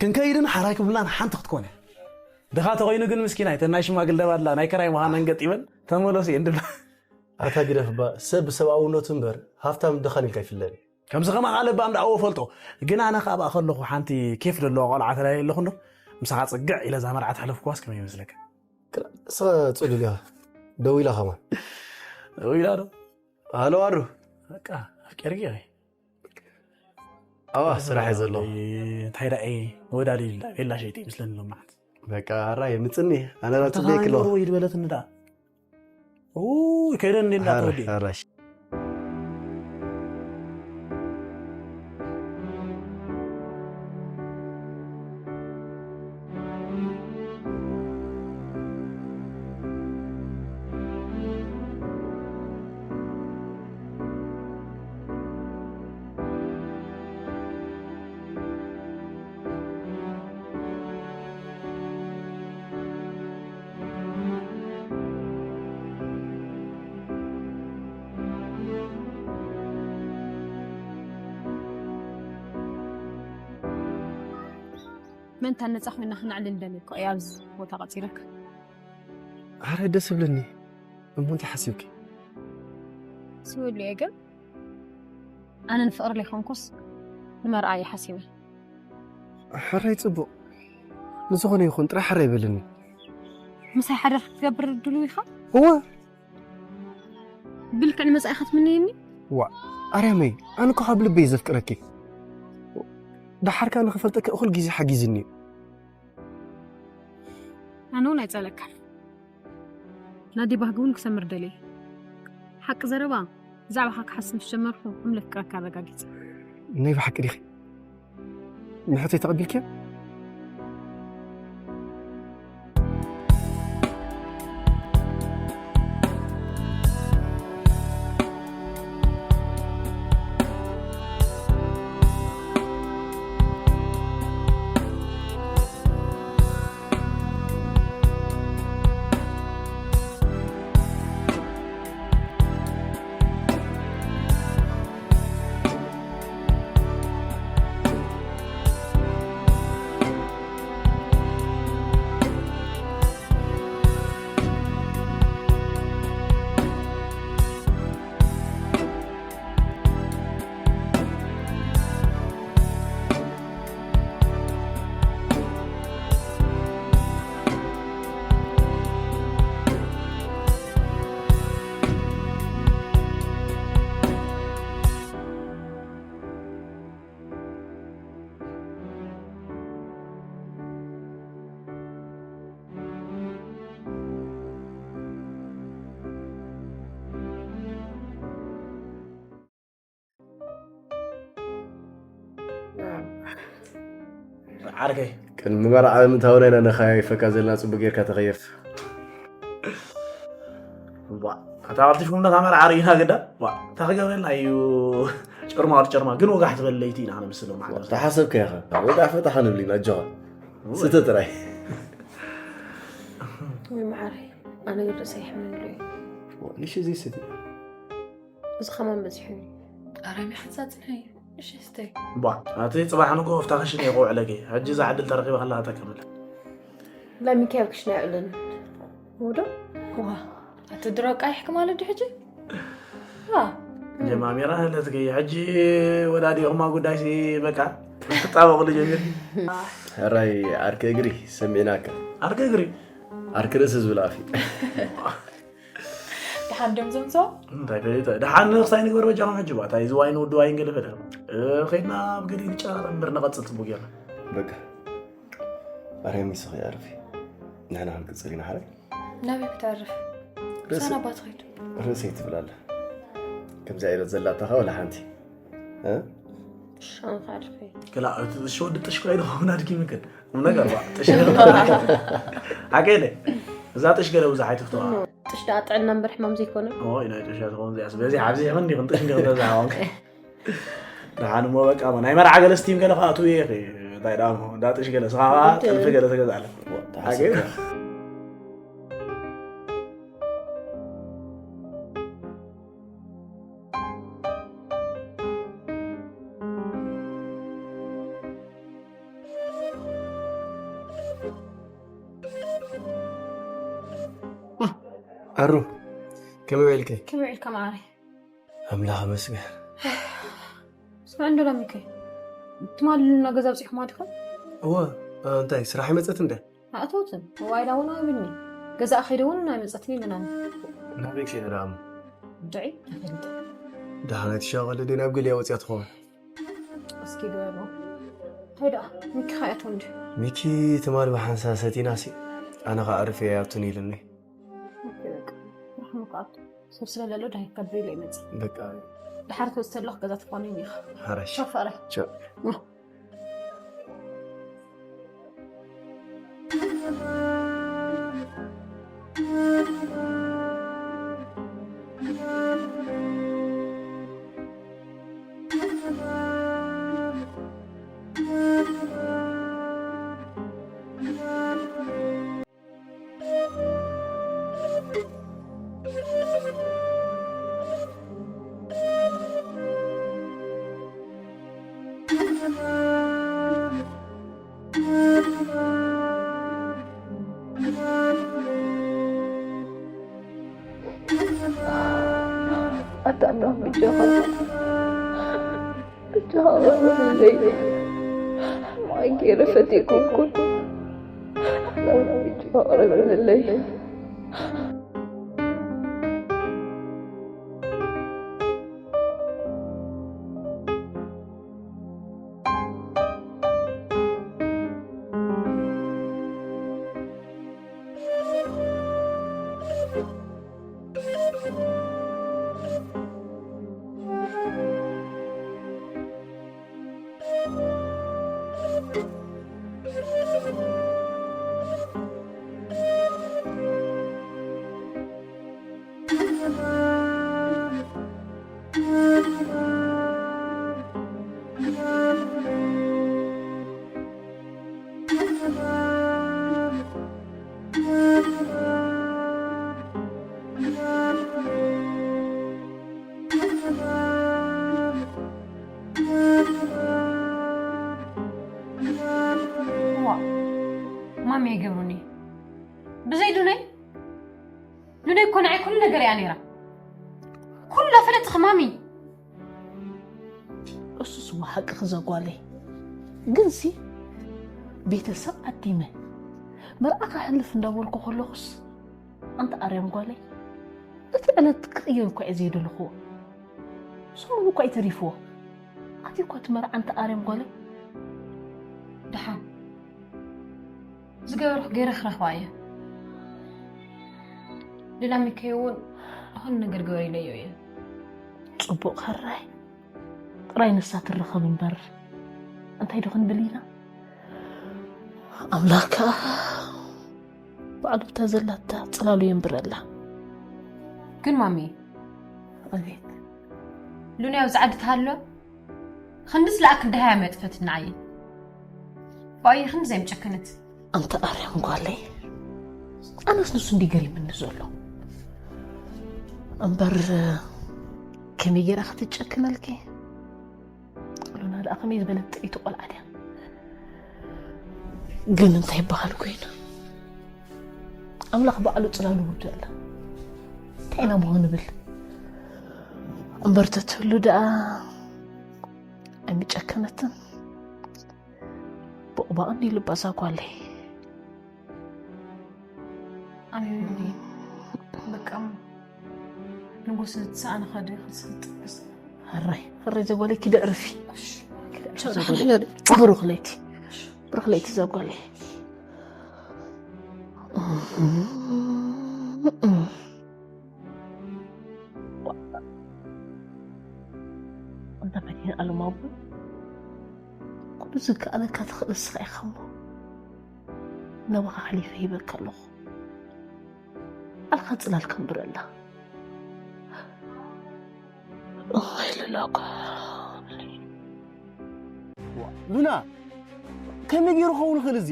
ክንከይድን ሓራይ ክብልናን ሓንቲ ክትኮነ። ድኻ ተኾይኑ ግን ምስኪናይ፣ ተን ናይ ሽማግለ ባድላ ናይ ክራይ ምዃነን ገጢመን ተመለሱ እየን ድብላ። ኣታ ግደፍ እባ፣ ሰብ ብሰብኣውነቱ እምበር ሃፍታም ድኻን ኢልካ ኣይፍለን። ከምዚ ከማኻ ለባም ደኣ እወ ፈልጦ። ግን ኣነ ከኣ ብኣ ከለኹ ሓንቲ ኬፍ ዘለዋ ቆልዓ ተላልየ ኣለኹ እንዶ፣ ምሳኻ ጽግዕ ኢለ እዛ መርዓ ተሕለፍኩዋስ ከመይ ይመስለካ? ክላ-፣ ንስኻ ጽሉል ኢኻ። ደው ኢላ ከማን። ደው ኢላ ዶ? ሃሎ ኣሩ። በቃ ኣፍቂርኪ ኢኺ። ኣዋ፣ ስራሕ እየ ዘለኹ። እንታይ ደኣ እየ ወዳሊ ኢላ ቤላ ሸይጠይ ይመስለኒ ሎም መዓልቲ። በቃ ኣራይ ምጽኒ፣ ኣነ ራ ጽበየኪ ኣለኹ። ተኻይኖ ወይ ድበለትኒ ደኣ። ኡይ፣ ከይደ እንዴ እንዳተወዲ። ኣራሽ። ምእንታን ነጻ ኮይና ክነዕልል ደልየ እኮ እየ ኣብዚ ቦታ ቀጺረካ። ኣረ ደስ ይብለኒ። እሞ እንታይ ሓሲብኪ? ስውል እየ ግን ኣነ ንፍቕሪ ዘይኮንኩስ ንመርዓ እየ ሓሲበ። ሕራይ ጽቡቕ። ንዝኾነ ይኹን ጥራይ ሕራይ በልኒ። ምሳይ ሓዳር ክትገብር ድሉው ኢኻ? እወ። ብልክዕ ንመጻኢኻ ትምነየኒ? ዋ፣ ኣርያመይ፣ ኣነ እኮ ካብ ልበይ እየ ዘፍቅረኪ። ደሓር ከኣ ንኽፈልጠኪ እኹል ግዜ ሓጊዝኒ እዩ። ኣነ እውን ኣይጸለካን። ናዲ ባህጊ እውን ክሰምር ደልየ። ሓቂ ዘረባ፣ ብዛዕባኻ ክሓስብ ምስ ጀመርኩ እምለፍቅረካ ኣረጋጊጸ። ናይ ብሓቂ ዲኺ? ምሕተይ ተቐቢልክዮ? ዓርከይ። ቅድሚ መርዓ ምእታውና ኢና ነኸያይፈካ ዘለና፣ ጽቡቅ ጌርካ ተኸየፍ። ዋ፣ ኣታ ቀልጢፍኩም ነታ መርዓ ርኢና ግዳ። ዋ፣ እንታይ ክገብረልና እዩ? ጨርማ ወዲ ጨርማ፣ ግን ወጋሕ ዝበል ለይቲ ኢና ክንምስል ማለት። ተሓሰብካ ኢኻ። ወጋሕ ፈታሕ ንብል ኢና፣ ኣጆኻ። እወ። ስተ ጥራይ። ወይ መዓረይ፣ ኣነ ግን ርእሰይ ይሕመሉ እዩ። ዋ፣ ንሽ እዚ ስቲ። እዚ ከማን በዚሑ እዩ። ኣረ፣ መሓዛጽናይ። እሺ፣ ስተይ። ቧ፣ ኣቲ ጽባሕ ንግሆ ኣብታ ክሽነ እየ ክውዕለኪ። ሕጂ እዛ ዕድል ተረኺባ ከላ ተጠቀመላ። ሎሚ ከ ኣብ ክሽነ ኣይውዕልን። ውዶ? ዋ፣ ኣቲ ድሮ ቃይሕኪ ማለት ድዩ ሕጂ? ዋ። ጀማሚራ ህለትኪ። ሕጂ ወዳዲኹማ ጉዳይሲ በቃ። ክጣበቕሉ ጀሚር። ሕራይ ዓርኪ እግሪ ሰሚዕናካ። ዓርኪ እግሪ ዓርኪ ርእሲ ዝብል ኣፊ። ደሓን ደም ዘምሶ እንታይ ደሊታ ደሓን ንክሳይ ንግበር በጃኹም ሕጂ ባታ እዚ ዋይን ውድ ዋይን ገለ ፈለ ከይድና ኣብ ገለ ንጨራረብ እምበር ንቐፅል ፅቡቅ ጌርና። በቃ ኣርያም ይስኽ ይዕርፊ። ንሕና ክንቅፅል ኢና ሓረይ። ናበይ ክተዕርፍ? ርእሲ- ሳና ኣባት ኸይዱ። ርእሰይ ትብል ኣላ። ከምዚኣ ኢለት ዘላታ ኸ ወላ ሓንቲ እ? ሻንካ ኣልፈ ክላ እቲ ዝሸወዲ ጥሽ ከይዱ ኸውን ኣድጊ ምክን ቁም ነገር ባ ጥሽ ሓቀለ እዛ ጥሽ ገለ ብዙሕ ኣይትፍተዋ ጥሽ ደኣ ጥዕና እምበር ሕማም ዘይኮነ ኦይ ናይ ጥሽ ትኸውን እዚኣ በዚ ኣብዚ ይኹን እንዲኹን ጥሽ እንዲኹን ተዛሃዋን ደሓን እሞ በቃ ናይ መርዓ ገለ ስቲም ገለ ከዓ ትውየ ኢኺ እንታይ ደኣ እሞ እንዳ ጥሽ ገለ ስኻ ከዓ ጥልፊ ገለ ተገዛለ ተሓሰብካ። ኣሩ ከመይ ውዒልኪ? ከመይ ውዒልካ መዓረይ? ኣምላኽ ኣመስግን። ስምዕ እንዶ ላሚከይ ትማሊ ልና ገዛ ብፂሕኩማ ዲኹም? እወ እንታይ ስራሕ ይመፀት እንደ ኣእተውትን ዋይላ እውን ኣብኒ ገዛ ከይደ እውን ኣይመፀትን ኢለናኒ ናበይ ከይደ ደኣ እሞ ድዒ ተፈልጠ ደሓን ኣይትሻቐሊ ደ ናብ ገሊያ ወፅያ ትኸውን እስኪ ገበሮ እንታይ ደኣ ሚኪ ከኣቶ እንዲ ሚኪ ትማሊ ብሓንሳ ሰቲናሲ ኣነ ከዓ ዕርፊ እያ ኣብቱን ኢልኒ ርሕሙ ከኣቶ ሰብ ስለለሎ ዳይ ከብሪ ኢለ ይመፅእ በቃ ድሓር ትወስድ ኣለኹ ገዛ ትፋነኝ ኢኻ ሓራሽ ሸፈረ ቻው ኣታ ኣምላኽ በጃኻ በጃኻ ቐርበለይ ማይ ገይረ ፈትየኩምኩን ኣምላኽ በጃኻ ቐርበለይ ማሚ ይገብሩኒ ብዘይ ሉነይ ሉነይ እኮ ንዓይ ኩሉ ነገር እያ ነይራ ኩላ ፈለጥኺ ማሚ እሱስ እዋ ሓቅኺ ዘጓለይ ግንሲ ቤተሰብ ዓዲመ መርዓ ከሕልፍ እንዳበልኩ ከለኹስ ኣንቲ ኣርያም ጓለይ እቲ ዕለት ክቕየር እኳ እየ ዘይደለኽዎ ሰሙን እኳ እዩ ተሪፍዎ ኣቲ እኳ እቲ መርዓ ኣንቲ ኣርያም ጓለይ ደሓን ዝገበርኩ ገይረ ክረኽባ እየ ሌላ ሚከይ እውን ዝኾነ ነገር ግበር ኢለዮ እየ ፅቡቕ ሕራይ ጥራይ ንሳ ትረኸብ እምበር እንታይ ዶ ክንብል ኢና ኣምላኽ ከዓ ባዕሉ ብታ ዘላታ ፅላሉ የንብረላ ግን ማሚ ኣቤት ሉንያ ኣብዚ ዓዲ ትሃሎ ክንድስ ለኣክል ደሃያ መጥፈት ንዓየ ብኣየ ክንዲ ዘይምጨከነት ኣንተ ኣርያም ጓለይ ኣነስ ንሱ እንዲ ገሪምኒ ዘሎ እምበር ከመይ ገይራ ክትጨክነልኪ ሉና ደኣ ከመይ ዝበለት ጥዕይቲ ቆልዓ ድያ ግን እንታይ ይበሃል ኮይኑ ኣምላኽ ባዕሉ ፅላሉ ውዱ ኣላ እንታይ ኢና ምሆ ንብል እምበር ተትህሉ ደኣ ኣይምጨከነትን እባ ቀንዲ ልባ እዛ ጓለይ። ኣነ በቃ ንጉስ ንትሰኣነ ኸደ ክትስልጥስ ሕራይ ሕራይ እዛ ጓለይ ኪደ ዕርፊ። ብሩኽ ለይቲ ብሩኽ ለይቲ እዛ ጓለይ። እንተ መዲና ኣለማቡ ኩሉ ዝከኣለካ ትኽእል ንስኻ ኢኻ እሞ ናባኻ ሓሊፈ ሂበካ ኣለኹ። ኣልካ ጽላል ከንብረላ ኢሉላኳ። ሉና ከመይ ገይሩ ክኸውን ይኽእል እዚ?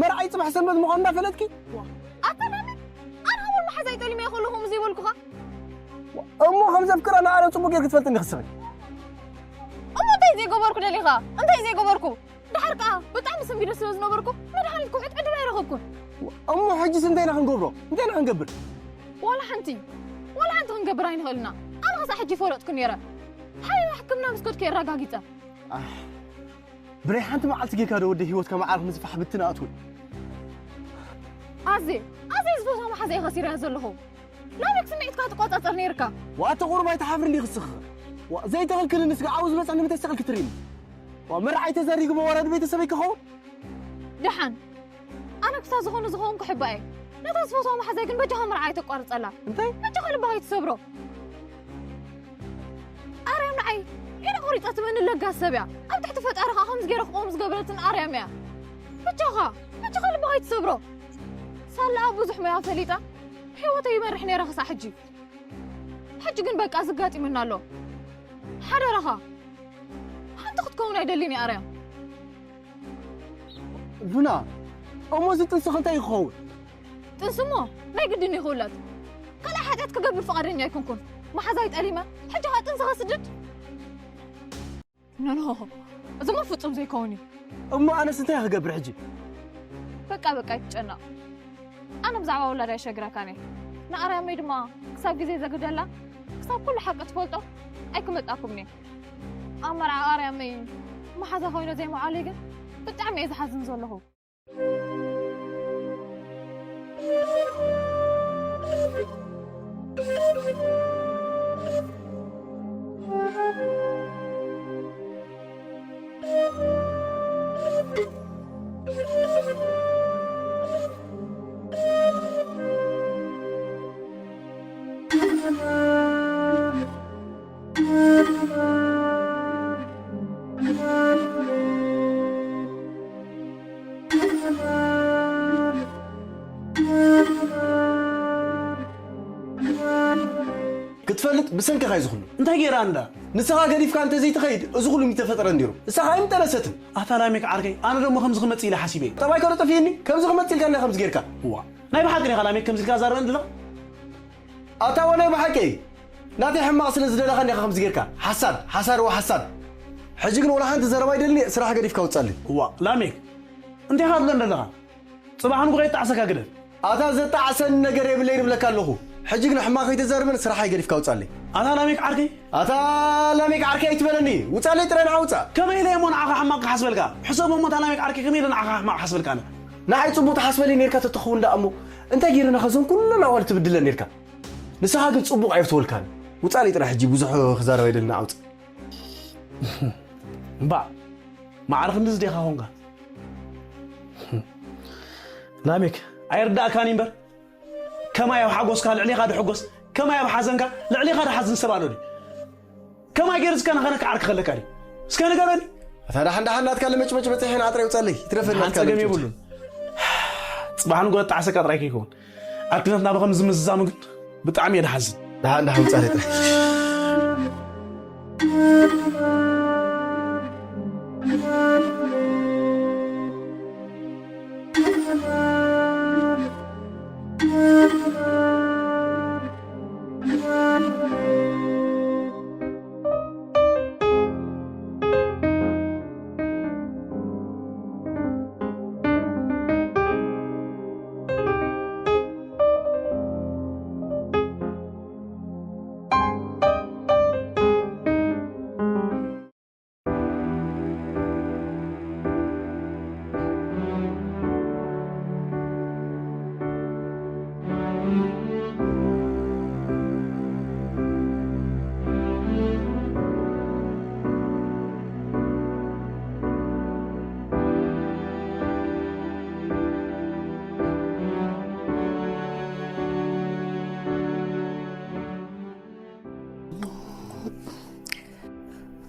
መርዓይ ጽባሕ ሰንበት ምዃኑ እንዳፈለጥኪ ኣታ ናኒ ኣነ ከመን መሓዛይ ጠሊመ ከለኹ እዚ ይበልኩኻ? እሞ ከም ዘፍቅራ ንኣረ ጽቡቅ ጌርክ ትፈልጥኒ ክስበይ እሞ እንታይ ዘይገበርኩ ደሊኻ እንታይ ዘይገበርኩ? ድሓር ከኣ ብጣዕሚ ሰንቢደ ስለ ዝነበርኩ መድሃኒት ክውሕጥ ዕድል ኣይረኸብኩን። እሞ ሕጂስ እንታይ ኢና ክንገብሮ? እንታይ ኢና ክንገብር? ዋላ ሓንቲ ዋላ ሓንቲ ክንገብር ኣይንኽእልና። ኣነ ክሳዕ ሕጂ ይፈለጥኩ ነይረ። ሓይዋ ሕክምና ምስ ከድኩ የረጋጊጸ። ብናይ ሓንቲ መዓልቲ ጌርካ ዶ ወደ ህይወትካ መዓርኽ ንዝፋሕ ብትና ኣትውን ኣዜ ኣዜ ዝፈትዋ መሓዘይ ከሲረያ ዘለኹ። ላሜክ ስምዒትካ ትቆጻጸር ነይርካ። ዋተ ቁሩብ ኣይትሓፍርን ዲኺ ስኺ? ዋ ዘይተኽልክልኒ ስጋ ዓው ዝበጽሕ ንምንታይ ስቕል ክትርእኒ? ዋ መርዓይ ተዛሪጉ መዋረድ ቤተሰበይ ክኸውን? ደሓን ኣነ ክሳብ ዝኾነ ዝኾንኩ ሕባእ እየ። ነታ ዝፈትዋ መሓዘይ ግን በጃኻ መርዓ ኣይተቋርጸላ። እንታይ? በጃኻ ልባኻ ኣይትሰብሮ። ኣርያም ንዓይ ኢዳ ቆሪጻ ትበኒ ለጋስ ሰብ እያ። ኣብ ትሕቲ ፈጣሪ ኸኣ ከምዚ ገይረ ክቆም ዝገበረትን ኣርያም እያ። በጃኻ በጃኻ ልባኻ ኣይትሰብሮ። ሳላኣ ብዙሕ ሞያ ፈሊጣ ህይወተይ ይመርሕ ነይረ ክሳዕ ሕጂ። ሕጂ ግን በቃ ዝጋጢመና ኣሎ። ሓደራኻ ሓንቲ ክትከውን ኣይደልን እየ ኣርያም። ሉና እሞ እዚ ጥንስኺ እንታይ እዩ ክኸውን? ጥንሲ እሞ ናይ ግድን እዩ ክውለድ። ካልኣይ ሓጢኣት ክገብር ፍቓደኛ ኣይኮንኩን። መሓዛይ ጠሊመ ሕጂ ኸኣ ጥንሲ ከስድድ? ኖኖ እዚ እሞ ፍጹም ዘይከውን እዩ። እሞ ኣነስ እንታይ ክገብር ሕጂ? በቃ በቃ ኣይትጨነቕ። ኣነ ብዛዕባ ውላድ ኣይሸግረካን እየ። ንኣርያመይ ድማ ክሳብ ግዜ ዘግደላ ክሳብ ኩሉ ሓቂ ትፈልጦ ኣይክመጻኩምን እየ። ኣብ መርዓ ኣርያመይ መሓዛ ኮይነ ዘይምዓለይ ግን ብጣዕሚ እየ ዝሓዝን ዘለኹ። ክትፈልጥ ብሰንክኻ እዩ ዝኹሉ። እንታይ ገይራ እንዳ? ንስኻ ገዲፍካ እንተዘይትኸይድ እዚ ኩሉ ምተፈጠረ እንዲሩ። ንስኻ ኣይምጠነሰትን። ኣታ ላሜክ ዓርከይ፣ ኣነ ደሞ ከምዚ ክመጽእ ኢለ ሓሲበ። ጠባይ ከዶ ጠፊእኒ፣ ከምዚ ክመጽእ ኢልካ እንዳ ከምዚ ጌርካ። እዋ፣ ናይ ብሓቂ ዲኻ ላሜክ ከምዚ ኢልካ ዛረበን ዘለኻ? ኣታ ወ ናይ ብሓቂ ናተይ ሕማቕ ስለ ዝደለኻ እንዲኻ ከምዚ ጌርካ። ሓሳድ፣ ሓሳድ ወ ሓሳድ። ሕጂ ግን ወላ ሓንቲ ዘረባ ይደልኒ፣ ስራሕ ገዲፍካ ውጻለይ። እዋ፣ ላሜክ እንታይ ኢኻ ትብለን ዘለኻ? ጽባሕ ንጉ ከይጣዕሰካ ግደፍ። ኣታ ዘጣዕሰኒ ነገር የብለይ ንብለካ ኣለኹ። ሕጂ ግን ሕማቕ ከይተዛርበን ስራሓይ ገዲፍካ ውጻለይ። ኣታ ላሜክ ዓርከይ። ኣታ ላሜክ ዓርከይ ኣይትበለኒ። ውጻለይ ጥራይ ንዓ ውጻእ። ከመይ ኢለ እሞ ንዓኻ ሕማቕ ክሓስበልካ? ሕሰብ እሞ እታ ላሜክ ዓርከይ ከመይ ኢለ ንዓኻ ሕማቕ ክሓስበልካ ኣነ? ንዓይ ጽቡቕ ትሓስበለይ ነርካ ተትኸውን ደኣ እሞ እንታይ ገይረ ነኸ እዞን ኩለን ኣዋልድ ትብድለን ነርካ? ንስኻ ግን ጽቡቕ ኣይፍትወልካን። ውጻለይ ጥራይ ሕጂ ብዙሕ ክዛረብ ኣይደልን ንዓ ውጻእ። እምባእ ማዕረ ክንድዚ ዲኻ ኾንካ? ላሜክ ኣይርዳእካን እምበር ከማይ ኣብ ሓጎስካ ልዕሌኻ ድሕጎስ ከማይ ኣብ ሓዘንካ ልዕሌኻ ድሓዝን ሰብ ኣሎ ድዩ? ከማይ ገይሩ እስከ ንኸነ ክዓርክ ከለካ ድዩ? እስከ ንገረኒ። ኣታ ደሓን ደሓን ናትካ ለመጭመጭ በፂሐ ንዓጥራ ይውፃለይ ይትረፈኒ ሓን ናትካ ጸገም ለመጭመጭ። የብሉን። ጽባሕ ንጎ ጣዕሰካ ጥራይ ከይከውን ኣብ ክነት ናብ ከምዚ ምዝዛሙ ግን ብጣዕሚ እየ ድሓዝን። ደሓን ደሓን ውፃለይ ጥራይ።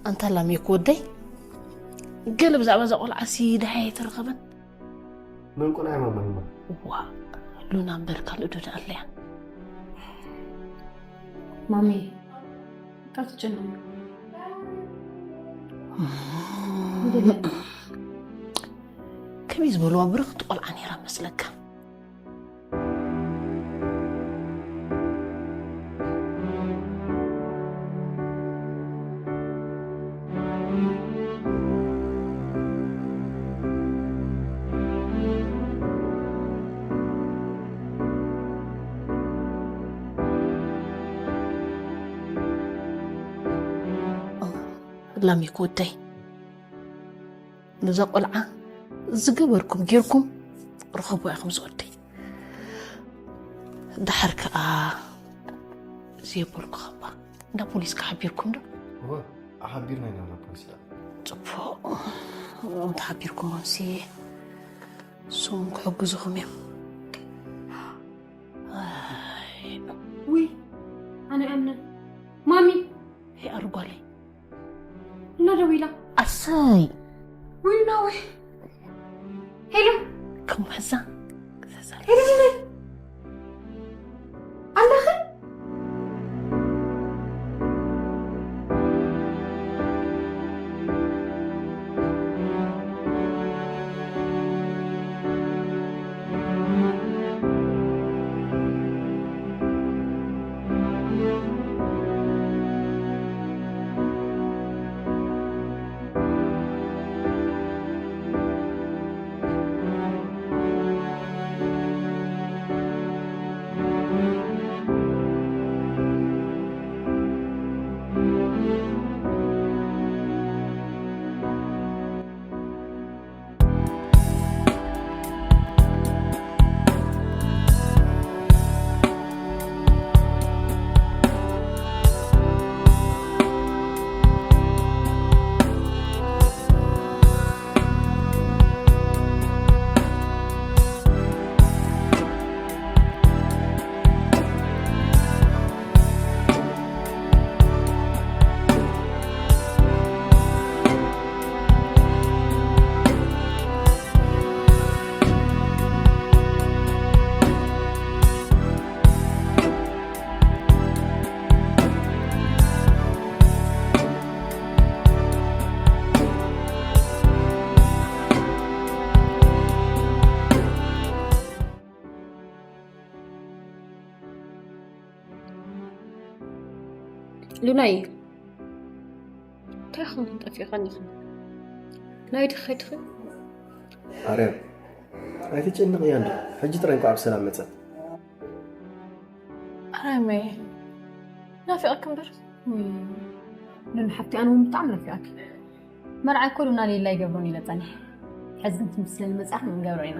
ኣንታ ላሜክ ወደይ፣ ገለ ብዛዕባ እዛ ቆልዓ ሲ ደሃይ ኣይተረኸበን? ምን ቁና ማማማ ዋ፣ ሉና እምበር ካልእ ዶ ደኣ ኣለያ? ማሚ፣ ካብ ትጨነቂ ከመይ ዝበልዋ ብርኽቲ ቆልዓ ነይራ መስለካ? ላሚክ ወደይ፣ ነዛ ቆልዓ ዝገበርኩም ጌርኩም ርኸብዋ ኢኹም ዝወደይ። ደሓር ከኣ ዘየበልኩ ኸባ እንዳ ፖሊስ ከሓቢርኩም ዶ? እወ ኣሓቢርና ኢና ናብ ፖሊስ። ጽቡቕ። ተሓቢርኩሞምሲ እሶም ክሕግዙኹም እዮም። ውይ ኣነ ኣምነ ማሚ ይኣርጓለይ እና ደዊላ ኣሰይ ውይ ናወይ ሄሎ ከም ሕዛ ሄሎ ሄሎ ኣለኸ ሉናይ እንታይ ኾን ጠፊእኻኒ ኸ ናይ ድኸይ ትኸ ኣርያም ኣይትጨንቕ እያ እንዶ ሕጂ ጥራይ እንኳዕ ብሰላም መጸት። ኣርያመይ ናፊቐክ እምበር። ሉና ሓፍቲ ኣነ እውን ብጣዕሚ ናፊቓኪ። መርዓ እኮ ሉና ሌላ ይገብሮን ኢለ ጸኒሐ። ሕዚ ግን ትምስለኒ መጻእኺ ክንገብሮ ኢና።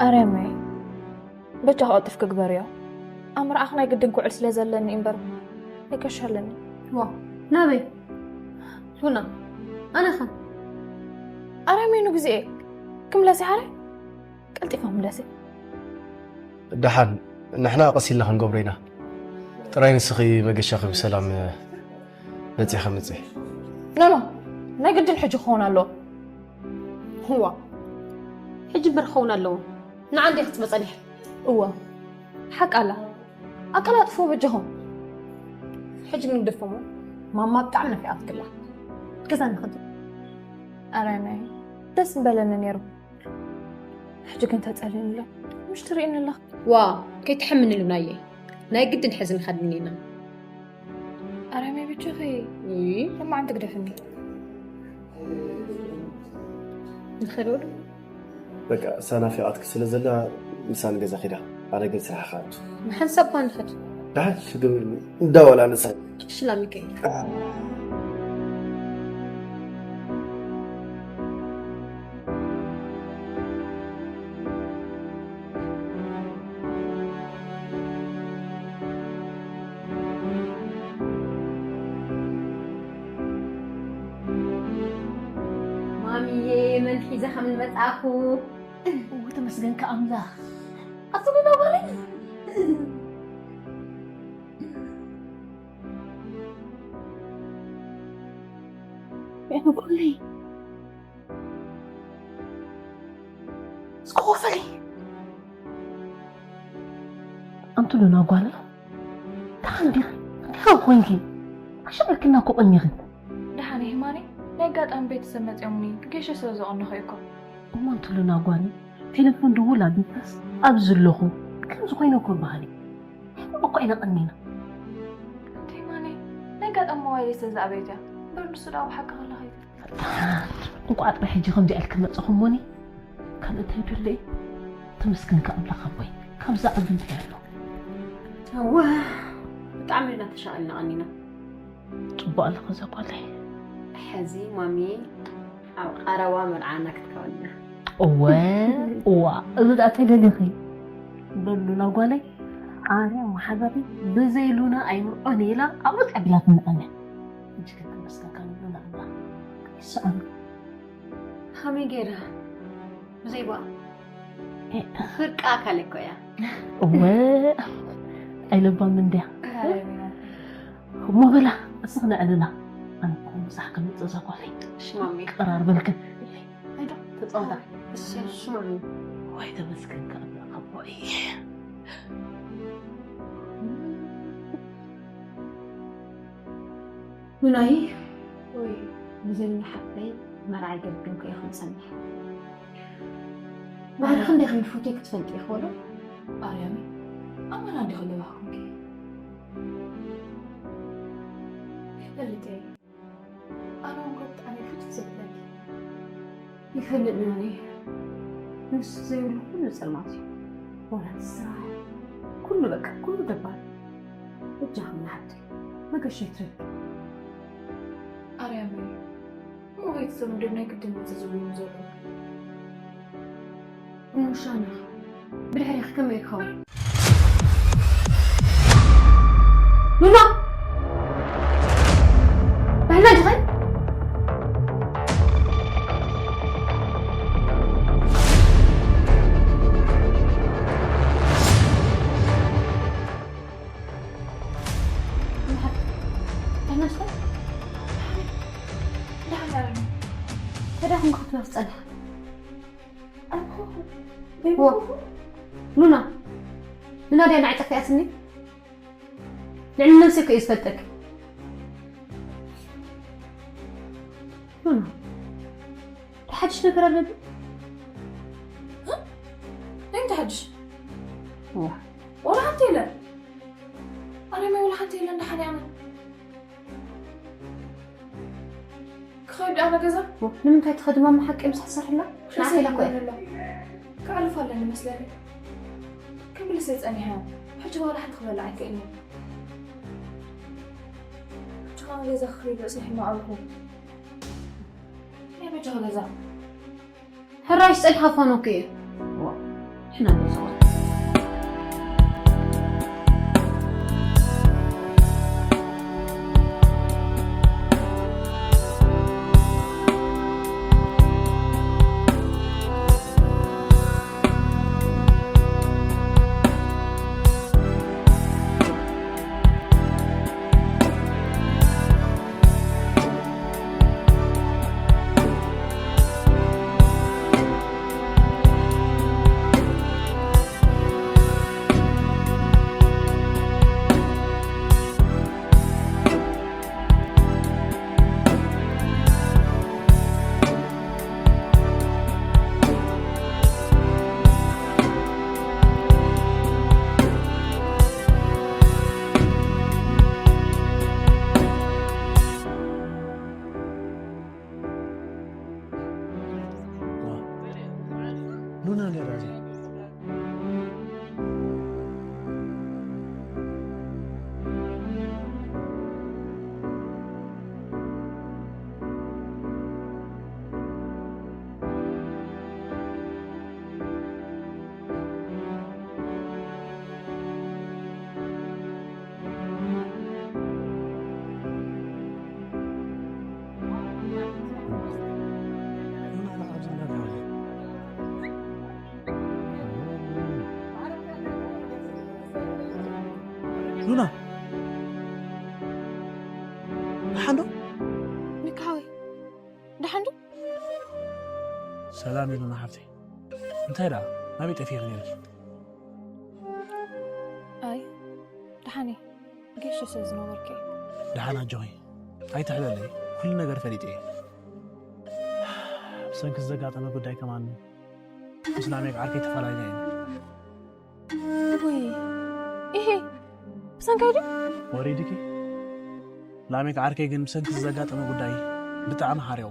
ኣርያመይ በጃ ክቐጥፍ ክግበርዮ። ኣብ መርዓኽ ናይ ግድን ክውዕል ስለ ዘለኒ እምበር ኣይከሻለኒ። ዋ ናበይ ሉና ኣነኸ ኣርያመይ ንግዜኤ ክምለስ ሓረ ቀልጢፋ ምለሲ። ደሓን ንሕና ቀስ ኢልና ክንገብሮ ኢና። ጥራይ ንስኺ መገሻኺ ብሰላም በጺሐ ምጺ። ኖኖ ናይ ግድን ሕጂ ክኸውን ኣለዎ። ህዋ ሕጂ እምበር ክኸውን ኣለዎ። ንዓ እንዴ ክትመ ጸኒሐ። እወ ሓቂ ኣላ። ኣቀላጥፉ በጃኹም። ሕጂ ንግደፎሞ ማማ ብጣዕሚ ናፊቓትክላ። ገዛ ንኽድ ኣረ ናይ ደስ ምበለኒ ነይሩ። ሕጂ ግን ተጸሊኒ ኣሎ። ምሽ ትርእኒ ኣለኻ። ዋ ከይትሐምኒ ሉናየ ናይ ግድን ሕዚ ንኸድኒ ኢና። ኣረ መይ ብቻኺ ውይ ለማዓንቲ ግደፍኒ። ንኸደሉ በቃ እሳ ናፊቓትኪ ስለ ዘላ ንሳ ንገዛ ኺዳ ኣነ ግን ስራሕ ኻቱ ንሓንሳብ እኳ ንኸድ ዳሓን ሽግር እንዳወላ ንሳ ሽላሚከ ማሚዬ መን ሒዛ ከም መጻኹ። እው፣ ተመስገንካ ኣምላኽ። ኣጽብና ባለይ። ያንጎለይ። እስከ ወፈሪ። ኣንቱ ሉና ጓል። ደሓን ዲኺ? እንታይ ኮንኪ? ኣሻቂልክና እኮ ቀኒኺ። ደሓን እየ ማኒ። ናይ ኣጋጣሚ ቤተሰብ መጺኦምኒ፣ ጌሾ ስለ ዘቐነኹ እኮ። እሞ ኣንቱ ሉና ጓል፣ ቴሌፎን ድውል ኣቢልካስ ኣብዚ ኣለኹ። ከምዚ ኮይነ እኮ በሃሊ። ሕማቕ እኮ ኢና ቀኒና። እንታይ ማኒ? ናይ ኣጋጣሚ ሞባይለይ ስለ ዝኣበየት እያ። እምበር ንሱ ደኣ ብሓቂ ከለኺ። እንቋዕ ጥራይ ሕጂ ከምዚኣ ኢልኪ መጻኹሞኒ። ካልእ እንታይ ይደሊ? ተመስገንካ ኣምላኽ ኣቦይ። ካብዛ ዓለም እንታይ ኣሎ? እወ፣ ብጣዕሚ ኢና ተሻቒልና ቀኒና። ጽቡቕ ኣለኺ እዛ ጓለይ። ሕዚ ማሚ ኣብ ቀረባ መርዓና ክትከወልና። እወ፣ እዋ፣ እዚ ደኣ ተደሊኺ። በሉ ሉና ጓለይ፣ ኣነ ማሕበሪ ብዘይ ሉና ኣይምርዖን ኢላ ኣብኡ ኣቢላትኒ ኣነ። ሕጂ ግን ተመስገንካ ሉና ኣምላኽ። ይስኣሉ። ከመይ ገይራ? ብዘይ ብኣ? እ። ፍርቂ ኣካል እኮ እያ። እወ፣ ኣይለባም እንድያ። ኣይ፣ እሞ በላ፣ እስኺ ንዕልላ። ኣነ እኮ ምሳሕ ከምጽእ እዛ ጓለይ። እሺ ማሚ። ቀራርበልክን። ኣይዶ፣ ተጻወታ። እሺ፣ እሺ ማሚ። ወይ ተመስገን ከኣምላኽ ኣቦይ። ሉናይ፣ ወይ ብዘይ ሓፍተይ መርዓይ ገድም ከይኹን ጸኒሐ። ባህሪ ክንደይ ከም ዝፈትዮ ክትፈልጢ ኢኺ ወዶ? ኣርያሚ፣ ኣማና እንዲኹ ለባህኩም ከ? ይፈልጥ እየ። ኣነ እውን እኮ ብጣዕሚ ፍትት ዘብለኪ። ይፈልጥ ሉናይ። ንሱ ዘይብሉ ኩሉ ጸልማት እዩ። ዋላ እቲ ስራሕ፣ ኩሉ በቃ፣ ኩሉ ደባል። በጃኹም ንሓፍተይ መገሻ ይትረፍ። ኣርያም እዩ። እሞ ቤተሰብ እንድም ናይ ግድን ምትዝውዩ ዘሎ። እሞ ሻና፣ ብድሕሪኺ ከመይ ክኸውን? ሉና! ባህና ዲኺ? ተዳኹም ክትመፍ ጸኒሐ። ሉና፣ ሉና ድያ ንዓይ ጠፊኣትኒ? ልዕሊ ነብሰይ እኮ እየ ዝፈልጠኪ። ሉና፣ ሓድሽ ነገር ኣለኒ? እንታይ ሓድሽ? ዋ። ወላ ሓንቲ የለን። ኣነ ወላ ሓንቲ የለን፣ ደሓን እየ ኣነ። ክኸይድ ኣነ ገዛ? ዋ፣ ንምንታይ ትኸዲ ማማ ሓቂ ምሳሕ ሰርሕላ? ናተይ ኢላ እኮ እያ። ክኣልፍ ኣለኒ መስለኒ። ክምልስ እየ ጸኒሐ። ሕጂ ወላ ሓንቲ ክበልዕ ኣይክእልን እየ። ሕጂ ከኣ ገዛ ክኸይድ ርእሰይ ሕማቕ ኣለኹ። ናይ በጃኻ ገዛ። ሕራሽ ጸኒሓ ፋኖ እኮ እየ። ዋ፣ ሕና ንጽዋዕ። ሉና ነራ እዚኣ። ሉና፣ ደሓን ዶ? ሚካወይ፣ ደሓን ዶ? ሰላም ኢሉና ሓፍተይ። እንታይ ደኣ ናበይ ጠፊኺ ነይርኪ? ኣይ፣ ደሓን እየ። ጌሽ ስለ ዝነበርኩ እየ። ደሓን ኣጆኺ፣ ኣይትሕለለይ፣ ኩሉ ነገር ፈሊጠ እየ። ብሰንኪ ዘጋጠመ ጉዳይ ከማን ምስ ላሜክ ዓርከይ ተፈላለና ኢና። ወይ፣ ኢሂ፣ ብሰንከይ ድዩ? ወሪድኪ? ላሜክ ዓርከይ ግን ብሰንኪ ዘጋጠመ ጉዳይ ብጣዕሚ ሓሪቑ።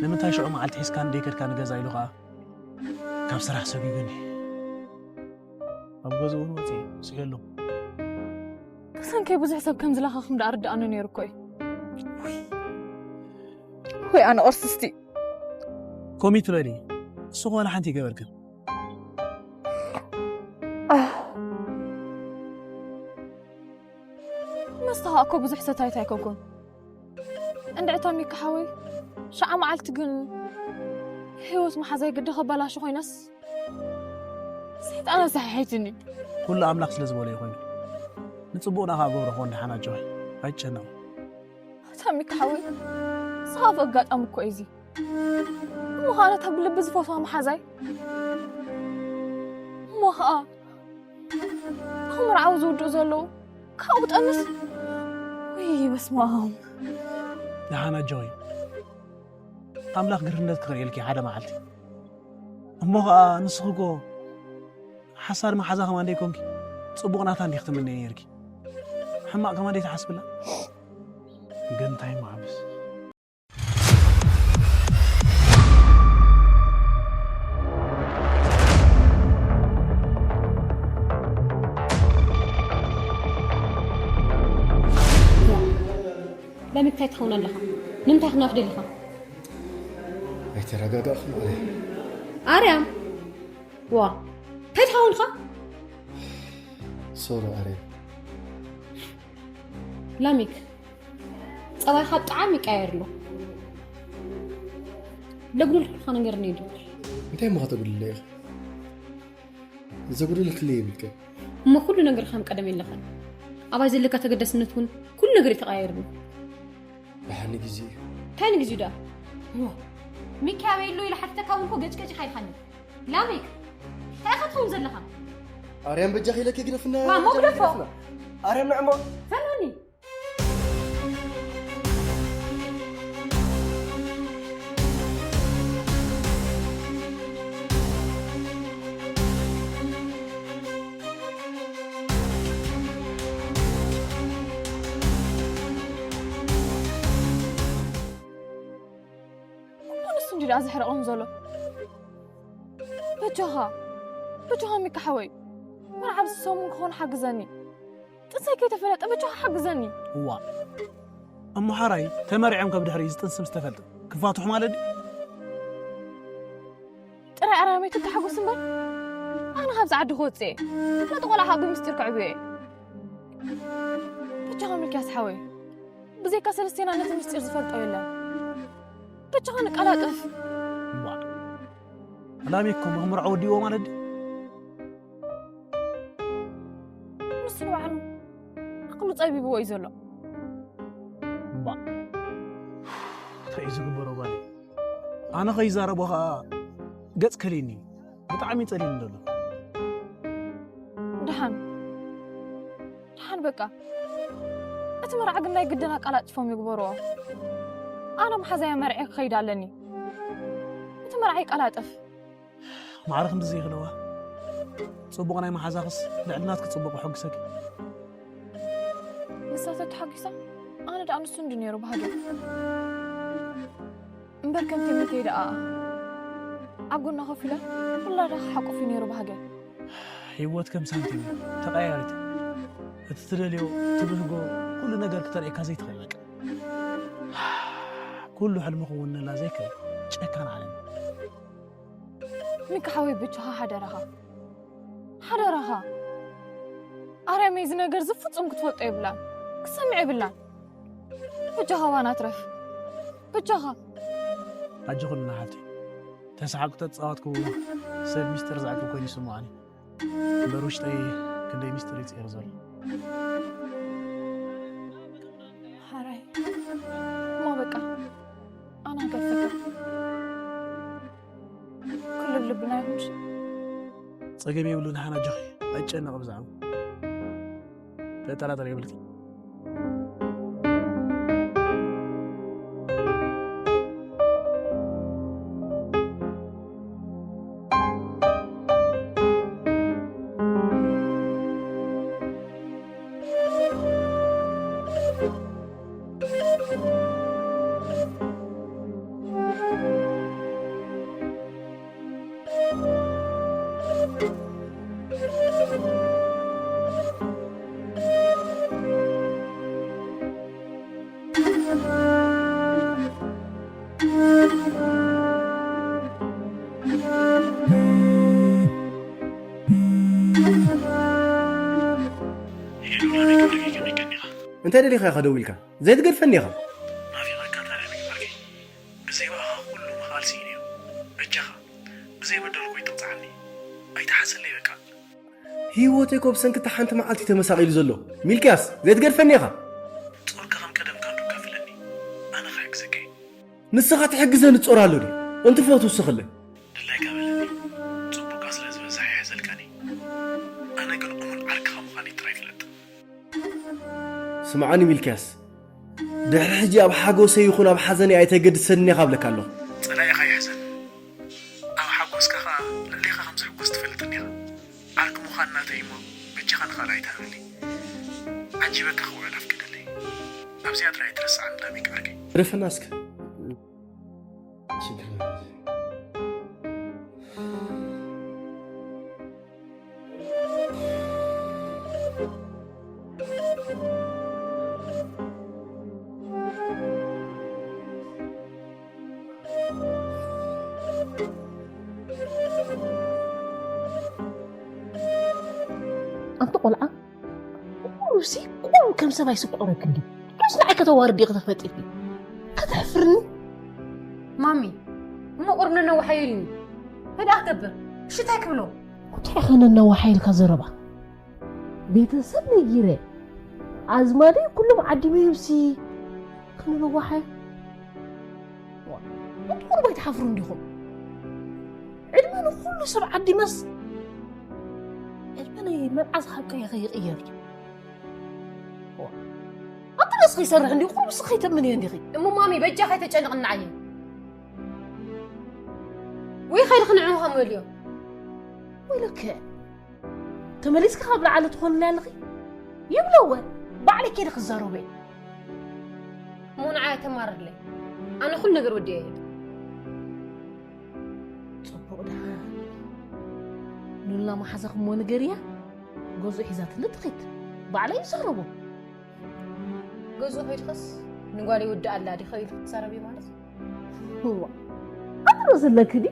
ንምንታይ ሽዑ መዓልቲ ሒዝካ ንደይከድካ ንገዛ ኢሉ ኸኣ ካብ ስራሕ ሰጒጉኒ። ኣብ ገዝኡ እውን ወፂኡ ስሒሉ። ብሰንከይ ብዙሕ ሰብ ከም ዝለኻኽም ደኣ ርድኣኒ ነይሩ እኮ እዩ። ወይ ኣነ ቅርስስቲ። ኮሚ ትበሊ፣ እሱ ኸ ዋላ ሓንቲ ይገበርክን። መስተኻ እኮ ብዙሕ ሰታይት ኣይኮንኩን። እንድዕታ ሚካ ሓወይ፣ ሸዓ መዓልቲ ግን ህይወት መሓዛይ ግዲ ከባላሹ ኮይነስ ሰይጣን ኣሳሒሒትኒ። ኩሉ ኣምላኽ ስለ ዝበሎ ይኾይኑ። ንጽቡቕና ኸኣ ገብሮ ኾን ደሓን ኣጆኺ። ኣይትጨነቒ። ኣታ ሚካ ሓወይ፣ ንስኻ ብኣጋጣሚ እኮ እዩ እዚ። እሞ ኸኣ ነታ ብልቢ ዝፈትዋ መሓዛይ፣ እሞ ኸኣ ንኽምርዓው ዝውድኡ ዘለዉ ካብኡ ክጠንስ። ውይ በስመ ኣብ። ደሓን ኣጆኺ። ኣምላኽ ግርነት ክርእየልኪ ሓደ መዓልቲ። እሞ ኸኣ ንስኺ እኮ ሓሳድ መሓዛ ከማን ደይኮንኪ፣ ጽቡቕ ናታ እንዲኺ ትምነይ ነይርኪ። ሕማቕ ከማን ደይትሓስብላ። ግን እንታይ ማዕብስ። ላሚክ እንታይ ትኸውን ኣለኻ? ንምንታይ ክነዋሕ ደሊኻ? ኣይተረጋጋእኹም ኣለ። ኣርያም ዋ እንታይ ትኸውን ኢኻ? ሶሪ ኣርያም። ላሚክ ጸባይኻ ብጣዕሚ ይቀያየር ኣሎ። ለጉዱልኩልካ ነገር እኒኦ ድዩ? እንታይ እሞ ከተጉድለ ኢኻ? ዘጉድለክለይ የብልክን። እሞ ኩሉ ነገር ከም ቀደም የለኻን። ኣባይ ዘለካ ተገዳስነት እውን ኩሉ ነገር እዩ ተቐያይርኒ። ብሓኒ ግዜ እዩ። እንታይ ንግዜኡ ደኣ? ዋ፣ ሚኪ ኣበይ ኣሎ ኢለ ሓቲተካ እውን እኮ ገጭገጭ ኢኻ ኢልካኒ። ላሜክ፣ እንታይ ኢኻ ትኸውን ዘለኻ? ኣርያም በጃኺ ኢለኪ ግደፍና። ዋ፣ እሞ ግደፎ። ኣርያም ንዕሞ። ፈርሁኒ። ንሱ እንዲ ደኣ ዘሕርቐም ዘሎ። በጃኻ፣ በጃኻ ሚካ ሓወይ፣ መርዓ ኣብዚ ሰሙን ክኾን ሓግዘኒ። ጥንሰይ ከይተፈለጠ በጃኻ ሓግዘኒ። እዋ፣ እሞ ሓራይ ተመሪዖም ከብ ድሕሪ ዝጥንስ ምስ ተፈልጠ ክፋትሑ ማለት ድዩ? ጥራይ ኣርያመይ ትተሓጎስ እምበር፣ ኣነ ካብዚ ዓዲ ክወፅእ እየ። ነቲ ቆልዓ ከዓ ብምስጢር ከዕብዮ እየ። በጃኻ ሚልክያስ ሓወይ፣ ብዘይካ ሰለስቴና ነቲ ምስጢር ዝፈልጦ የለን። በጃኻ ንቀላጠፍ። እዋ፣ ላሜክ እኮ ምኽምርዖ ወዲዎ ማለት ድዩ? ንሱ ንባዕሉ ዓቕሉ ጸቢብዎ እዩ ዘሎ። እባ፣ እንታይ እዩ ዝግበሮ ጓለይ? ኣነ ከይዛረቦ ኸኣ ገጽ ከሊኒ። ብጣዕሚ ጸሊኒ ዘሎ። ደሓን፣ ደሓን በቃ። እቲ መርዓ ግን ናይ ግድን ኣቀላጥፎም ይግበርዎ። ኣነ መሓዛይ ኣመርዕየ ክኸይድ ኣለኒ። እቲ መርዓ ይቀላጠፍ። ማዕረ ክንዲ ዘይኽለዋ። ጽቡቕ ናይ መሓዛኽስ ልዕሊ ናትኪ ጽቡቕ ይሐጉሰኪ። ንሳ ተተሓጒሳ፣ ኣነ ደኣ ንሱ እንዲ ነይሩ ባህጊ። እምበር ከምቲ እምነተይ ደኣ ኣብ ጎና ኮፍ ኢለ፣ ውላዳ ክሓቁፍ እዩ ነይሩ ባህጊ። ህይወት ከም ሳንቲም እዩ፣ ተቐያያሪት። እቲ ትደልዮ፣ ትብህጎ፣ ኩሉ ነገር ክተርእየካ ዘይትኽእል በቃ። ኩሉ ሕልሚ ክውንላ ዘይክእል ጨካን ዓለም። ሚካ ሓወይ በጃኻ ሓደራኻ፣ ሓደራኻ። ኣርያመይ እዚ ነገር እዚ ፍጹም ክትፈልጦ የብላን፣ ክትሰምዕ የብላን። በጃኻ ባና ትረፍ፣ በጃኻ። ኣጆኺ ሉና ሓፍተይ፣ ተሰሓቁ ተጻወትኩ ሰብ ሚስጥር ዘዕቅብ ኮይኑ ይስምዓኒ። እምበር ውሽጠይ ክንደይ ሚስጥር ይጽየር ዘሎ። ኣራይ እሞ በቃ ኣና ገፈካ ኩሉ ልብና ይኹንሽ። ጸገም የብሉን። ሃና ጆኺ ኣይጨነቕ ብዛዕባ ተጠራጠር የብልኪ። እንታይ ደሊኻ ኢኻ ደው ኢልካ? ዘይትገድፈኒ ኢኻ። ናፊቐካ ታዲያ ምግባርከይ? ብዘይ ብኣኻ ኩሉ ምኽኣል ስኢነ እዮ። በጃኻ ብዘይ በደልኩ ኣይትቕፅዓኒ። ኣይትሓዘለይ በቃ። ህይወተይ እኮ ብሰንኪ እታ ሓንቲ መዓልቲ ተመሳቒሉ ዘሎ። ሚልክያስ፣ ዘይትገድፈኒ ኢኻ። ጾርካ ከም ቀደምካ እንዶ ከፍለኒ። ኣነ ክሕግዘካ እየ። ንስኻ ትሕግዘኒ ጾር ኣሎ ድዩ? እንትፈቱ ስኽለይ። ድላይካ በለኒ። ጽቡቕካ ስለ ዝበዝሕ ይሕዘልካኒ። ኣነ ግን እሙን ዓርክኻ ምዃነይ ጥራይ ፍለጥ። ስምዓኒ ሚልክያስ፣ ድሕሪ ሕጂ ኣብ ሓጎሰይ ይኹን ኣብ ሓዘነይ ኣይተገድሰንን ኢኻ እብለካ ኣለኹ። ጸላኢኻ ይሕዘን፣ ኣብ ሓጎስካ ኸኣ ልዕሌኻ ከም ዝሕጎስ ትፈልጥን ኢኻ። ዓርኪ ምዃንና ተይ እሞ በጃኻ ንኻልእ ኣይትሃበኒ። ዓጂበካ ክውዕል ኣፍቅደለይ። ኣብዚኣ ጥራይ ኣይትረስዓኒ ላሚክ ዓርከይ። ግደፈና እስከ። ኣንቲ ቆልዓ ቁሩብሲ ቁሩብ ከም ሰብ ኣይስቆረክን ድዩ? ቁሩብስ ንዓይ ከተዋርድ ኢኺ ተፈጢርኪ። ከተሕፍርኒ። ማሚ እሞ ቁሩብ ነነዋሓዮ ኢልኒ። እንታይ ደኣ ክገብር? እሺ እንታይ ክብሎ? እንታይ ኢኻ ነነዋሓዮ ኢልካ ዘረባ? ቤተሰብ ነጊረ ኣዝማደይ ኩሎም ዓዲመ እዮምሲ ከነነዋሓዮ። ቁሩብ ኣይትሓፍሩን ዲኹም? ዕድመ ንኹሉ ሰብ ዓዲመስ ዕድመ ናይ መርዓስ ሓቀ ኢኸ ይቕየር እዩ። ኣቲ ነስኺ ይሰርሕ እንዲ ቁሩብ ስኺ ተምንዮ እንዲኺ። እሞ ማሚ በጃኺ ኣይተጨንቕኒ ንዓየ። ወይ ኸይድኺ ንዕኡ ከመልዮ። ወይለከ ተመሊስኪ ካብ ላዕሊ ትኾንለይ ኣለኺ። ይብለወ ባዕለይ ከይደ ክዛረቦ እየ። እሞ ንዓይ ኣይተማርርለይ። ኣነ ኩሉ ነገር ወዲኤ እየ። ጽቡቕ ደሓን ሉላ መሓዛኺ እሞ ንገርያ። ገዝኡ ሒዛትኒ ትኺድ። ባዕለይ ይዛረቦ። ገዝኡ ከይድክስ ንጓለይ ወዲ ኣላ ዲኸ ኢሉ ክትዛረብ እዩ ማለት? እዋ ኣጥሮ ዘለኪ ዲ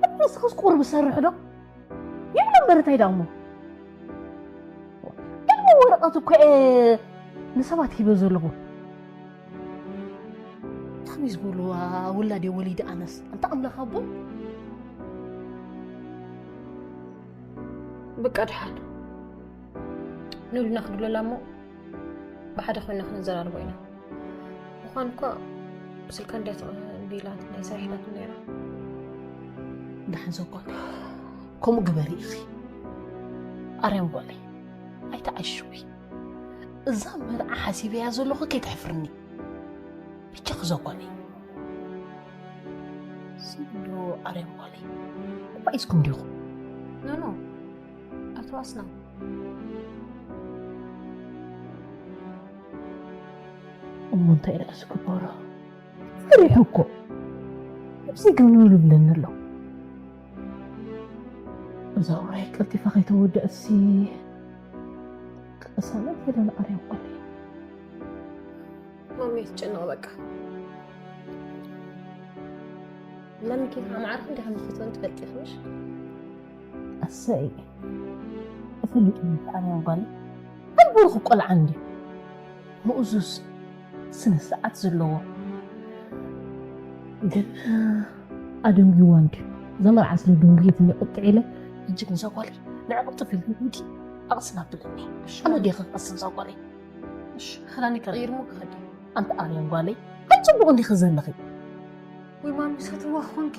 ኣጥሮስክስ ቁርብ ሰርሕ ዶ ይብሎ እምበር እንታይ ዳሞ ኢልሞ ወረቐት እኮ እየ ንሰባት ሂበ ዘለኹ። ከመይ ዝበሉ ውላድ እየ ወሊደ ኣነስ ኣንታ ኣምላኽ ኣቦ። በቃ ድሓን ንሉና ክንብለላ እሞ ብሓደ ኮይና ክንዘራርቦ ኢና። ምዃን እኳ ብስልካ እንድያ ትቕንቢ ኢላትኒ ኣይሰሪሕላትን ነይራ። ደሓን ዘጓል ከምኡ ግበሪ ኢኺ ኣርያም ጓለይ ኣይትዓሽዊ። እዛ መርዓ ሓሲበያ ዘለኹ ከይትሕፍርኒ ብቻ ክዘጓኒ ስንዶ ኣርያም ጓለይ እኳ ኢስኩም ዲኹም ኖኖ ኣቶ ኣስና እሞ እንታይ ደኣ ዝግበሮ ፈሪሑ እኮ ነብሲ ግን ይብለኒ ኣሎ እዛ ወራይ ቀልጢፋ ከይተወደእሲ ቅሳነት የለን ኣርያም ጓለይ ማሚ ትጨነቕ በቃ ለምኪ ኣማዓርክ እንዲኸም ዝፈትወን ትፈልጢ ይኽምሽ ኣሰይ ተፈሊጡ ኣርያም ጓል ኣይቡርኽ ቆልዓ እንዲ ምኡዙዝ ስነ ስርዓት ዘለዎ ግን ኣደንጉይዋ እንዲ ዘመርዓ ስለ ደንጉየት እኒ ቁጥዕ ኢለ እጅግ ንዛ ጓል ንዕቕጥፍ ኢልኩ እንዲ ኣቕስና ብለኒ ኣነ ዲኸ ክቐስን ዛ ጓል ክዳኒ ቀይር ሞ ክኸዲ። ኣንቲ ኣርያም ጓለይ፣ እንታይ ጽቡቕ እንዲኺ ዘለኺ? ወይ ማሚ ሰትዋ ኾንኪ?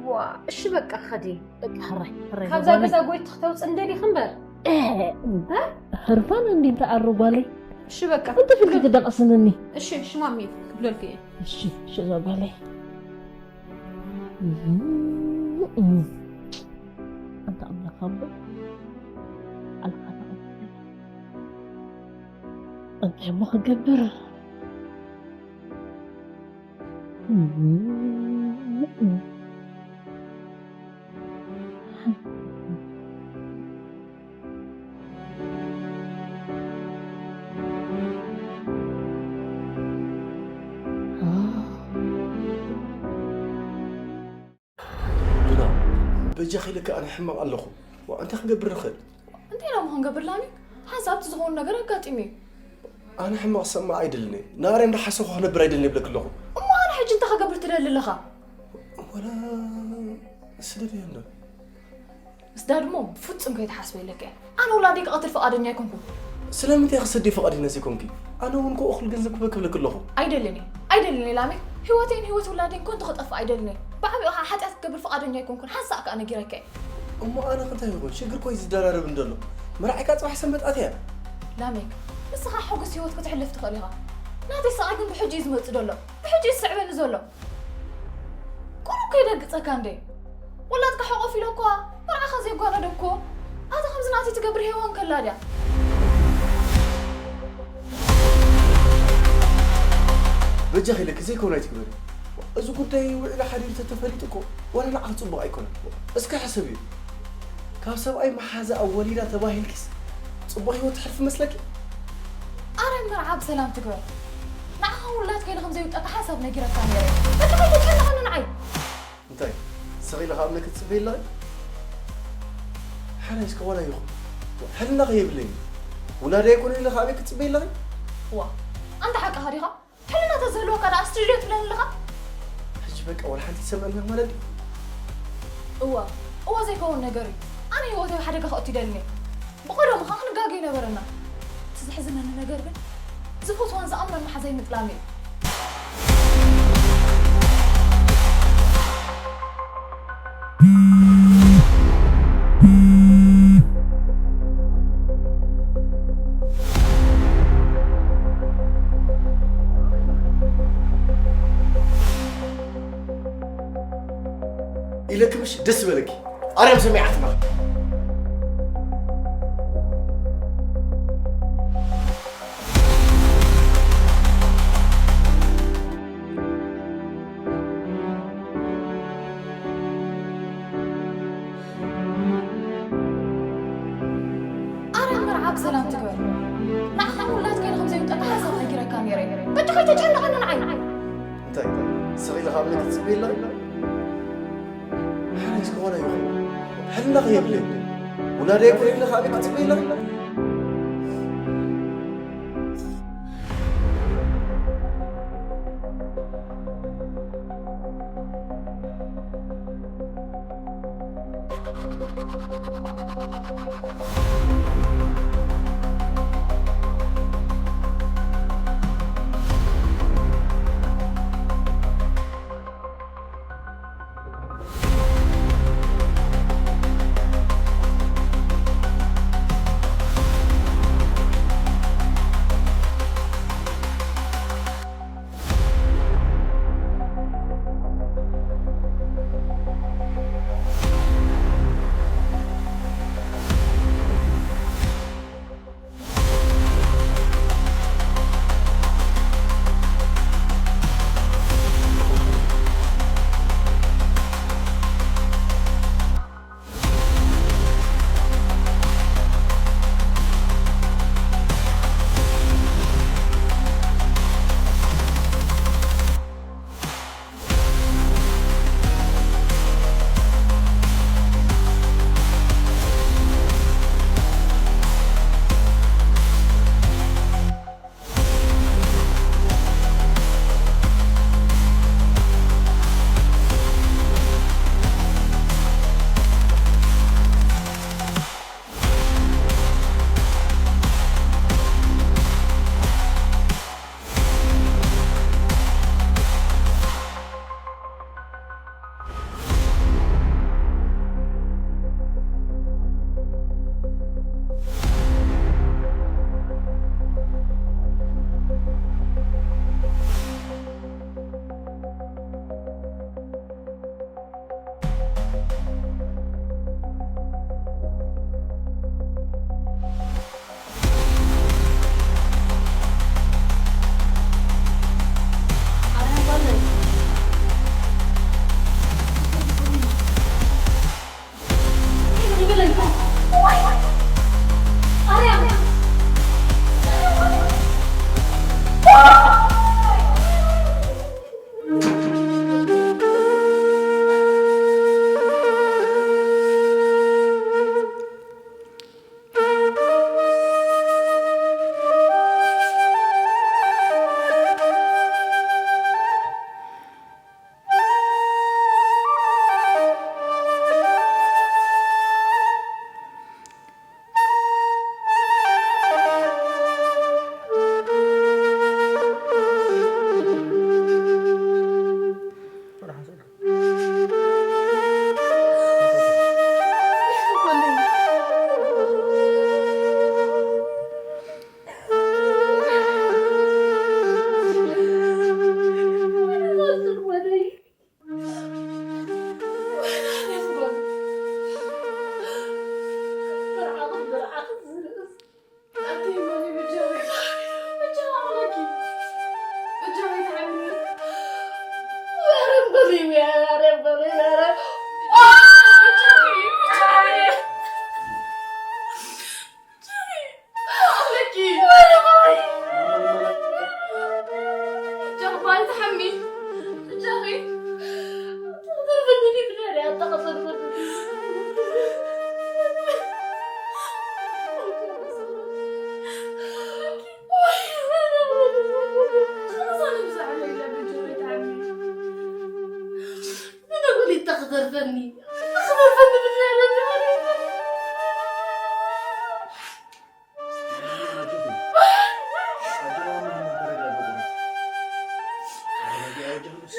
ዋ፣ እሺ በቃ ኸዲ። በቃ ሕራይ፣ ሕራይ ካብዛ ጓለይ። ገዛ ጎይት ተውፅእ እንደሊኺ እምበር። እ፣ እ? ሕርፋን እንዲ እንተ ኣሮ ጓለይ። እሺ በቃ። እንተ ፍልኪ ክደቕስንኒ። እሺ፣ እሺ ማሚ፣ ክብለልኪ እየ። እሺ፣ እሺ እዛ ጓለይ። እም፣ እም። ኣንታ ኣምላኽ ኣቦ፣ ኣልካ ተቐበል። እንታይ እሞ ክገብር? እም፣ እም። ሉና፣ በጃኺ ኢለኪ ኣነ ሕማቕ ኣለኹ። ዋ፣ እንታይ ክንገብር ንኽእል? እንታይ ደሞ ክንገብር ላሚክ? ሓንሳብ እቲ ዝኾነ ነገር ኣጋጢሙ እዩ። ኣነ ሕማቕ ሰማዕ ኣይደልን እየ። ንኣርያም እንዳሓሰኹ ክነብር ኣይደልን እየ ይብለኪ ኣለኹ። እሞ ኣነ ሕጂ እንታይ ክገብር ትደሊ ኣለኻ? ወላ ስደድዮ እንዶ። ምስዳድ እሞ ብፍጹም ከይትሓስበ ኢለኪ እየ። ኣነ ውላደይ ክቐትል ፍቓደኛ ኣይኮንኩን። ስለምንታይ ክሰዲ ፍቓደኛ ዘይኮንኪ? ኣነ እውን ክኡ እኹል ገንዘብ ክበኪ ይብለኪ ኣለኹ። ኣይደልን እየ፣ ኣይደልን እየ ላሜክ። ህይወተይን ህይወት ውላደይን ከንቱ ክጠፍእ ኣይደልን እየ። ብዓቢኡ ኸዓ ሓጢኣት ክገብር ፍቓደኛ ኣይኮንኩን። ሓንሳእ ከኣ ነጊረኪ እየ። እሞ ኣነ ክንታይ ይኹን? ሽግር እኮ እዩ ዝደራረብ እንደሎ። መርዓይካ ጽባሕ ሰንበት ኣትያ። ላሜክ፣ ንስኻ ሕጉስ ህይወት ከተሕልፍ ትኽእል ኢኻ። ናተይ ስቓይ ግን ብሕጂ እዩ ዝመጽእ ዘሎ። ብሕጂ እዩ ዝስዕበኒ ዘሎ። ቁሩብ ከይደግጸካ እንዴ? ወላድካ ሕቆፍ ኢለ እኳ መርዓኻ ዘየጓነደ እኮ። ኣታ ከምዚ ናተይ ትገብር ሄዋን ከላ ድያ? በጃኺ ኢለኪ ዘይከውን ኣይትግበሪ። እዚ ጉዳይ ውዒሉ ሓዲሩ ተተፈሊጡ እኮ ዋላ ንዓኺ ጽቡቕ ኣይኮነን። እስከ ሕሰብዮ። ካብ ሰብኣይ መሓዛኣ ወሊዳ ተባሂልኪስ ጽቡቕ ህይወት ትሕልፊ መስለኪ? ኣረ መርዓ ብሰላም ትግበር። ንዓኻ ውላድካ ኢለ ከም ዘይውጠካ ሓንሳብ ነጊረካ ነይረ። በቃ ከይተጨንቐኒ ንዓይ። እንታይ? ስቕ ኢለ ካብ እምነ ክትጽበይ ኣለኺ? ሓራይ እስከ ዋላ ይኹን። ሕልና ከየብለይን። ውላደይ ኣይኮነን ኢለ ካብ ክትጽበይ ኣለኺ? ዋ፣ ኣንታ ሓቅኻ ዲኻ? ሕልና ተዝህልወካ ደኣ ስቱድዮ ትብለኒ ኣለኻ? ሕጂ በቃ ዋላ ሓንቲ ይሰምዐኒ ማለት ድዩ? እዋ፣ እዋ ዘይከውን ነገር እዩ። ኣነ ህይወተይ ኣብ ሓደጋ ከእቱ ይደልን እየ። ብቐደሙ ኸዓ ክንጋገ ይነበረና። እቲ ዘሕዝነኒ ነገር ግን ዝፈትዋን ዝኣምነን መሓዛይ ምጥላመይ እዩ። ኢለኪ ምሽ ደስ በለኪ። ኣርያም ሰሚዓትና። ኣረ መርዓ ብሰላም ትግበር። ንዓኻን ውላድካን ከም ዘይውጠካ ሓሳብ ነጊረካ ነይረ። በጃኻ ኣይተጨንቐኒ ንዓይ። እንታይ? ስቕ ኢለ ካብ ክትጽበይ ኣለኺ? ሓራይ እስከ ዋላ ይኹን። ሕልና ከየብለይ። ውላደይ ኮነ ኢለ ካብ ክትጽበይ ኣለኺ?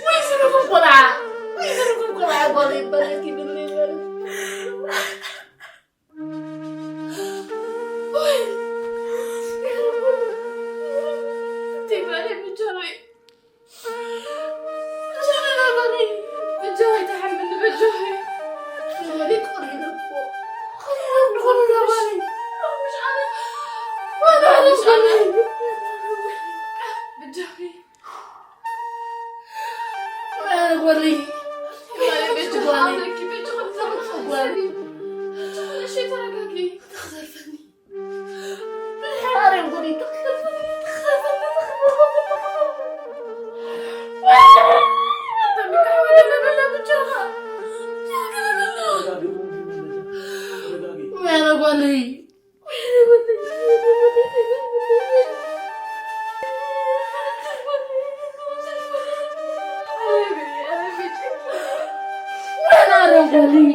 ወይ ዝርኩም ቆልዓ፣ ወይ ዝርኩም ቆልዓ ጓል ይበለት ይብል ይበለት። ወይ እንታይ ማለት ብቻ ነው? ብቻ ነው ባባለይ። ብቻ ነው ተሐምል ብቻ ነው። ወዲ ቆሪ ነው። ቆሪ ነው ባባለይ። مش عارف. ولا مش عارف. ብቻ ነው። ወይኔ ጓለይ። ወይኔ ጓለይ።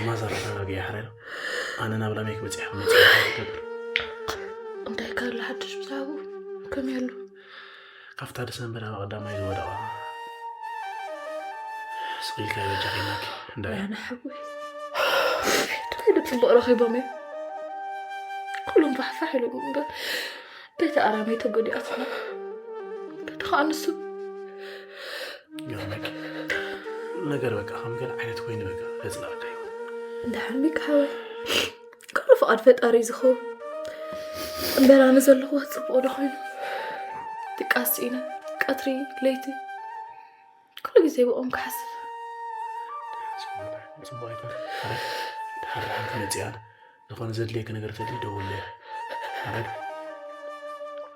ማዘር ተረጋጊ፣ ሓራይ ዶ? ኣነ ናብ ላሜክ በጺሐ ክመጽእ ይገብር። እንታይ ካሎ ሓድሽ ብዛዕባኡ? ከመይ ኣሎ? ካብታ ዲሰምበር ኣብ ቀዳማይ ዝወደቐ ስቕ ኢልካ በጃኺ ናኪ። እንታይ? ኣነ ሓወይ፣ እንታይ ዶ ጽቡቕ ረኺቦም እዮም? ኩሎም ፋሕፋሕ ኢሎም እምበር፣ በቲ ኣራመይ ተጎዲኣትና፣ በቲ ኸኣ ንሱ። ይገርመኪ፣ ነገር በቃ ከም ገለ ዓይነት ኮይኑ በቃ ከጽልኣካ ይኹን። እንዳ ሓሚክ ሓወይ፣ ኩሉ ፍቓድ ፈጣሪ እዩ ዝኸውን። እምበር ኣነ ዘለኹዎ ጽቡቕ ዶ ኮይኑ? ድቃስ ስኢነ፣ ቀትሪ፣ ለይቲ፣ ኩሉ ግዜ ብኦም ክሓስብ። ጽቡቕ ኣይኮነ። ኣረ፣ ድሓር ድሓር ክመጽእ እያ። ዝኾነ ዘድልየኪ ነገር ተልዩ ደውለያ። ኣረ፣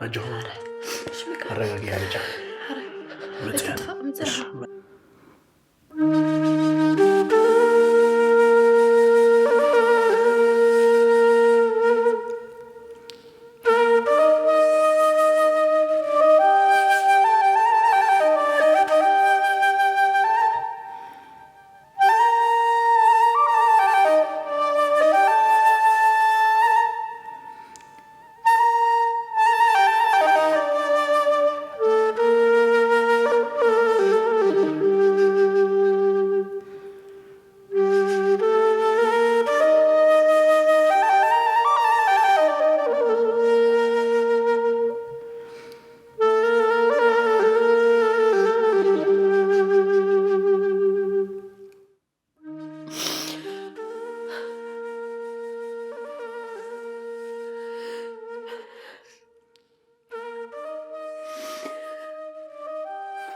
ኣጆኹም። ኣረ፣ ሽምካ። ኣረጋግያ በጃ። ኣረ፣ መጽያ። ኣይትጥፋእ፣ ምጽያ። እሺ።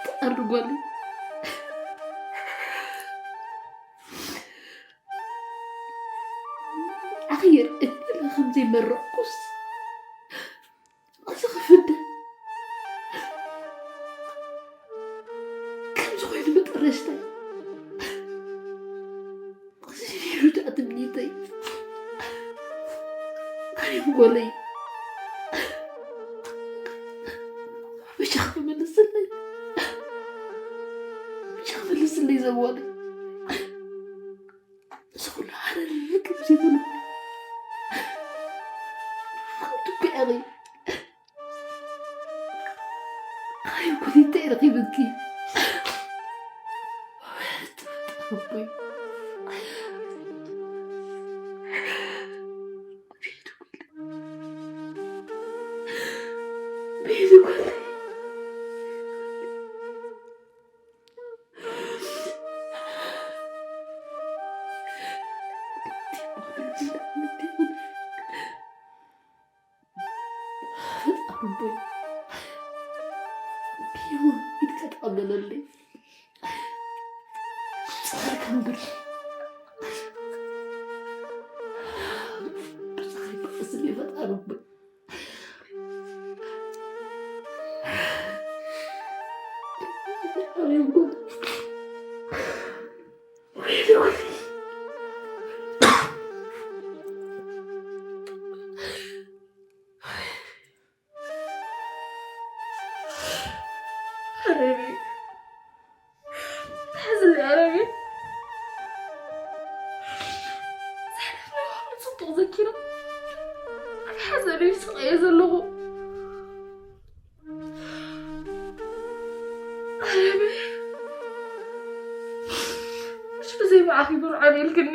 ትኣርጓለይ። ኣኽየር እድል ከምዘይመረቕኩስ እዚ ክፍደ ከምዚ ኮይኑ መጠረሽታይ እዚ ሩዳእ ትምኒተይ ኣርዮም ጎለይ ብቻ ክመልስለይ ብቻ ክመልስለይ ዘዋለይ እዚ ኩሉ ሃለል ከምዚ ይብሉ ከም ትኩዕ ያለይ ኣይ ኩሊተይ ረኺብኪ ፈጣሪ ኣቦይ፣ ቢሆን ኢድካ ጠቕልለለይ። ጻድካ እምበር። ጻድካ ስለ ፈጣሪ ኣቦይ። ኣረቢ፣ ሓዝኒ ኣረቢ። ዘሕለፍናዮ ኩሉ ጽቡቕ ዘኪረ፣ ኣብ ሓዘን እዩ ስቕ እየ ዘለኹ። ኣረቢ፣ ምሽ ብዘይ ብኣኺ ብርዓን ኢልክኒ።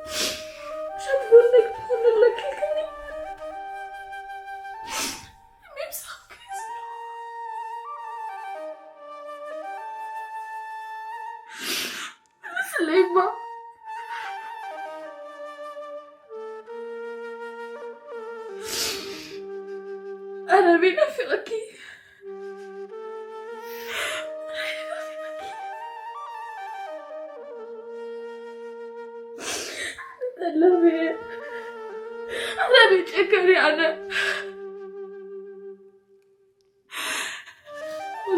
ምሽ ኣብ ጎነይ ክትኮኒ ኣለኪ ኢልክኒ። ስለይባ፣ ኣረቢ ናፊቐኪ። ኣረቢ፣ ኣረቢ ጨካኒ ኣነ።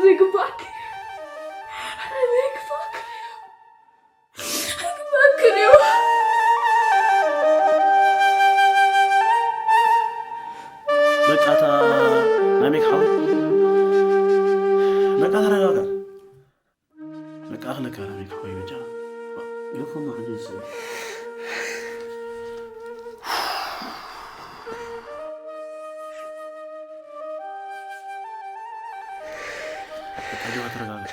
ዘይግባእኪ፣ ዘይግባእኪ እዩ። ዘይግባእኪ እዩ። በቃ እታ ናሜክ ሓወይ፣ በቃ ተረጋጋ። በቃ ኣኽለካ ናሜክ ሓወይ፣ በቃ። ይኹን፣ ማዕዶ ይስእ። በቃ ጆባ ተረጋጋ።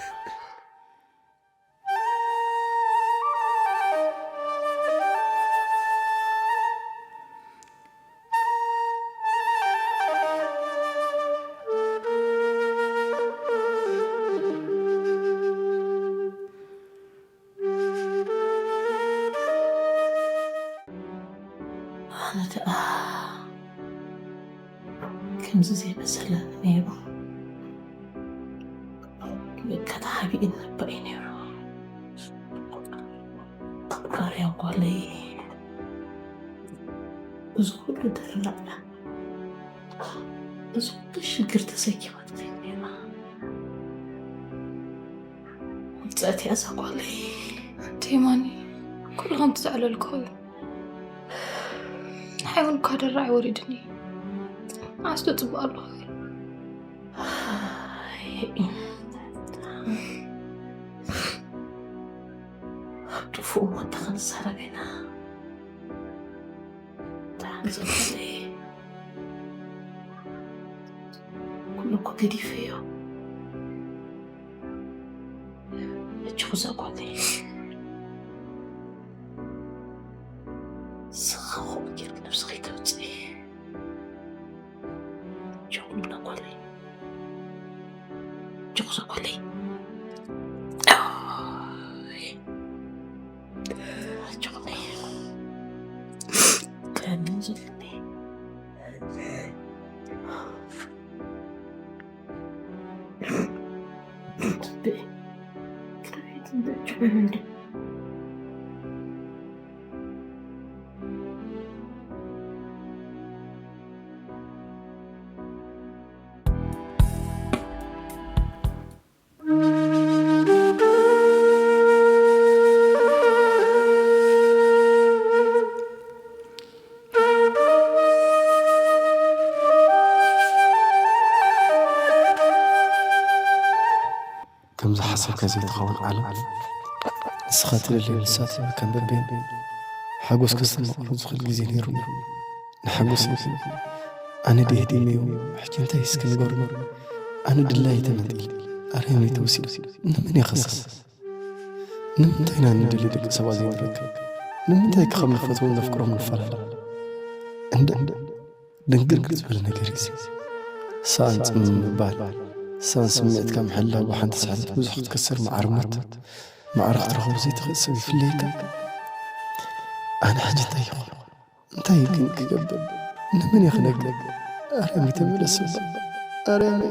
ኣነ ደኣ ከምዚ ዘይመሰለኒ ነይሩ። ብከ ተሓቢእኒ እባ እዩ ነይሩ። ኣፍቃርያ ጓለይ፣ እዚ ኩሉ ደርና፣ እዚ ኩሉ ሽግር ተሰኪማትኒ ነይራ። ውፅዕቲ እያ እዛ ጓለይ። ቴማኒ፣ ኩሉ ከምቲ ዘዕለልክዎ እዩ። ንሓይ እውን እኳ ደራዕ ወሪድኒ። መዓስ ዶ ፅቡቅ ኣለኹ? ኣብ ጥፉእ እሞ እንተ ክንዛረብ ኢና። ደሓን ዘለኹ። ኩሉ እኮ ገዲፈዮ። ሕጂ ክዛ ጓለይ፣ ስኻ ከምኡ ጌርኪ ነብስኺ ከይተውፅኢ። ጀኹምና ጓለይ። ጀኹዛ ጓለይ። ኣይ። ጀኹመይ። ከምን ዝፍኒ። ጽበይ። ጽበይ፣ ጽበይ፣ ጀኹመይ። ከም ዝሓሰብካ ዘይትኸውን ዓለም፣ ንስኻ ትደልዮ ንሳ ትህበካ እምበር ቤን፣ ሓጎስ ከስተማቕሮ ዝኽእል ግዜ ነይሩኒ። ንሓጎስ ኢሉ ኣነ ድየ ህዲመዮ? ሕጂ እንታይ እስኪ ንገሩኒ? ኣነ ድላየ ተመንጢለ፣ ኣርዮመይ ተወሲዱ፣ ንመን እየ ክኽስስ? ንምንታይ ኢና ንደልዮ ደቂ ሰባት ዘይንረክብ? ንምንታይ ከ ከም ንፈትዎም ዘፍቅሮም ንፈላለ? እንደ ድንግርግር ዝበለ ነገር እዩ እዚ። ሳን ጽምም ምባል፣ ሳን ስምዒትካ ምሕላው ብሓንቲ ስሕተት ብዙሕ ክትከስር ማዕርነት፣ ማዕረ ክትረኽቦ ዘይትኽእል ሰብ ይፍለየካ። ኣነ ሕጂ እንታይ ይኹን? እንታይ ግን ክገብር? ንመን እየ ክነግር? ኣርያም ይተመለስ እባ። ኣርያም።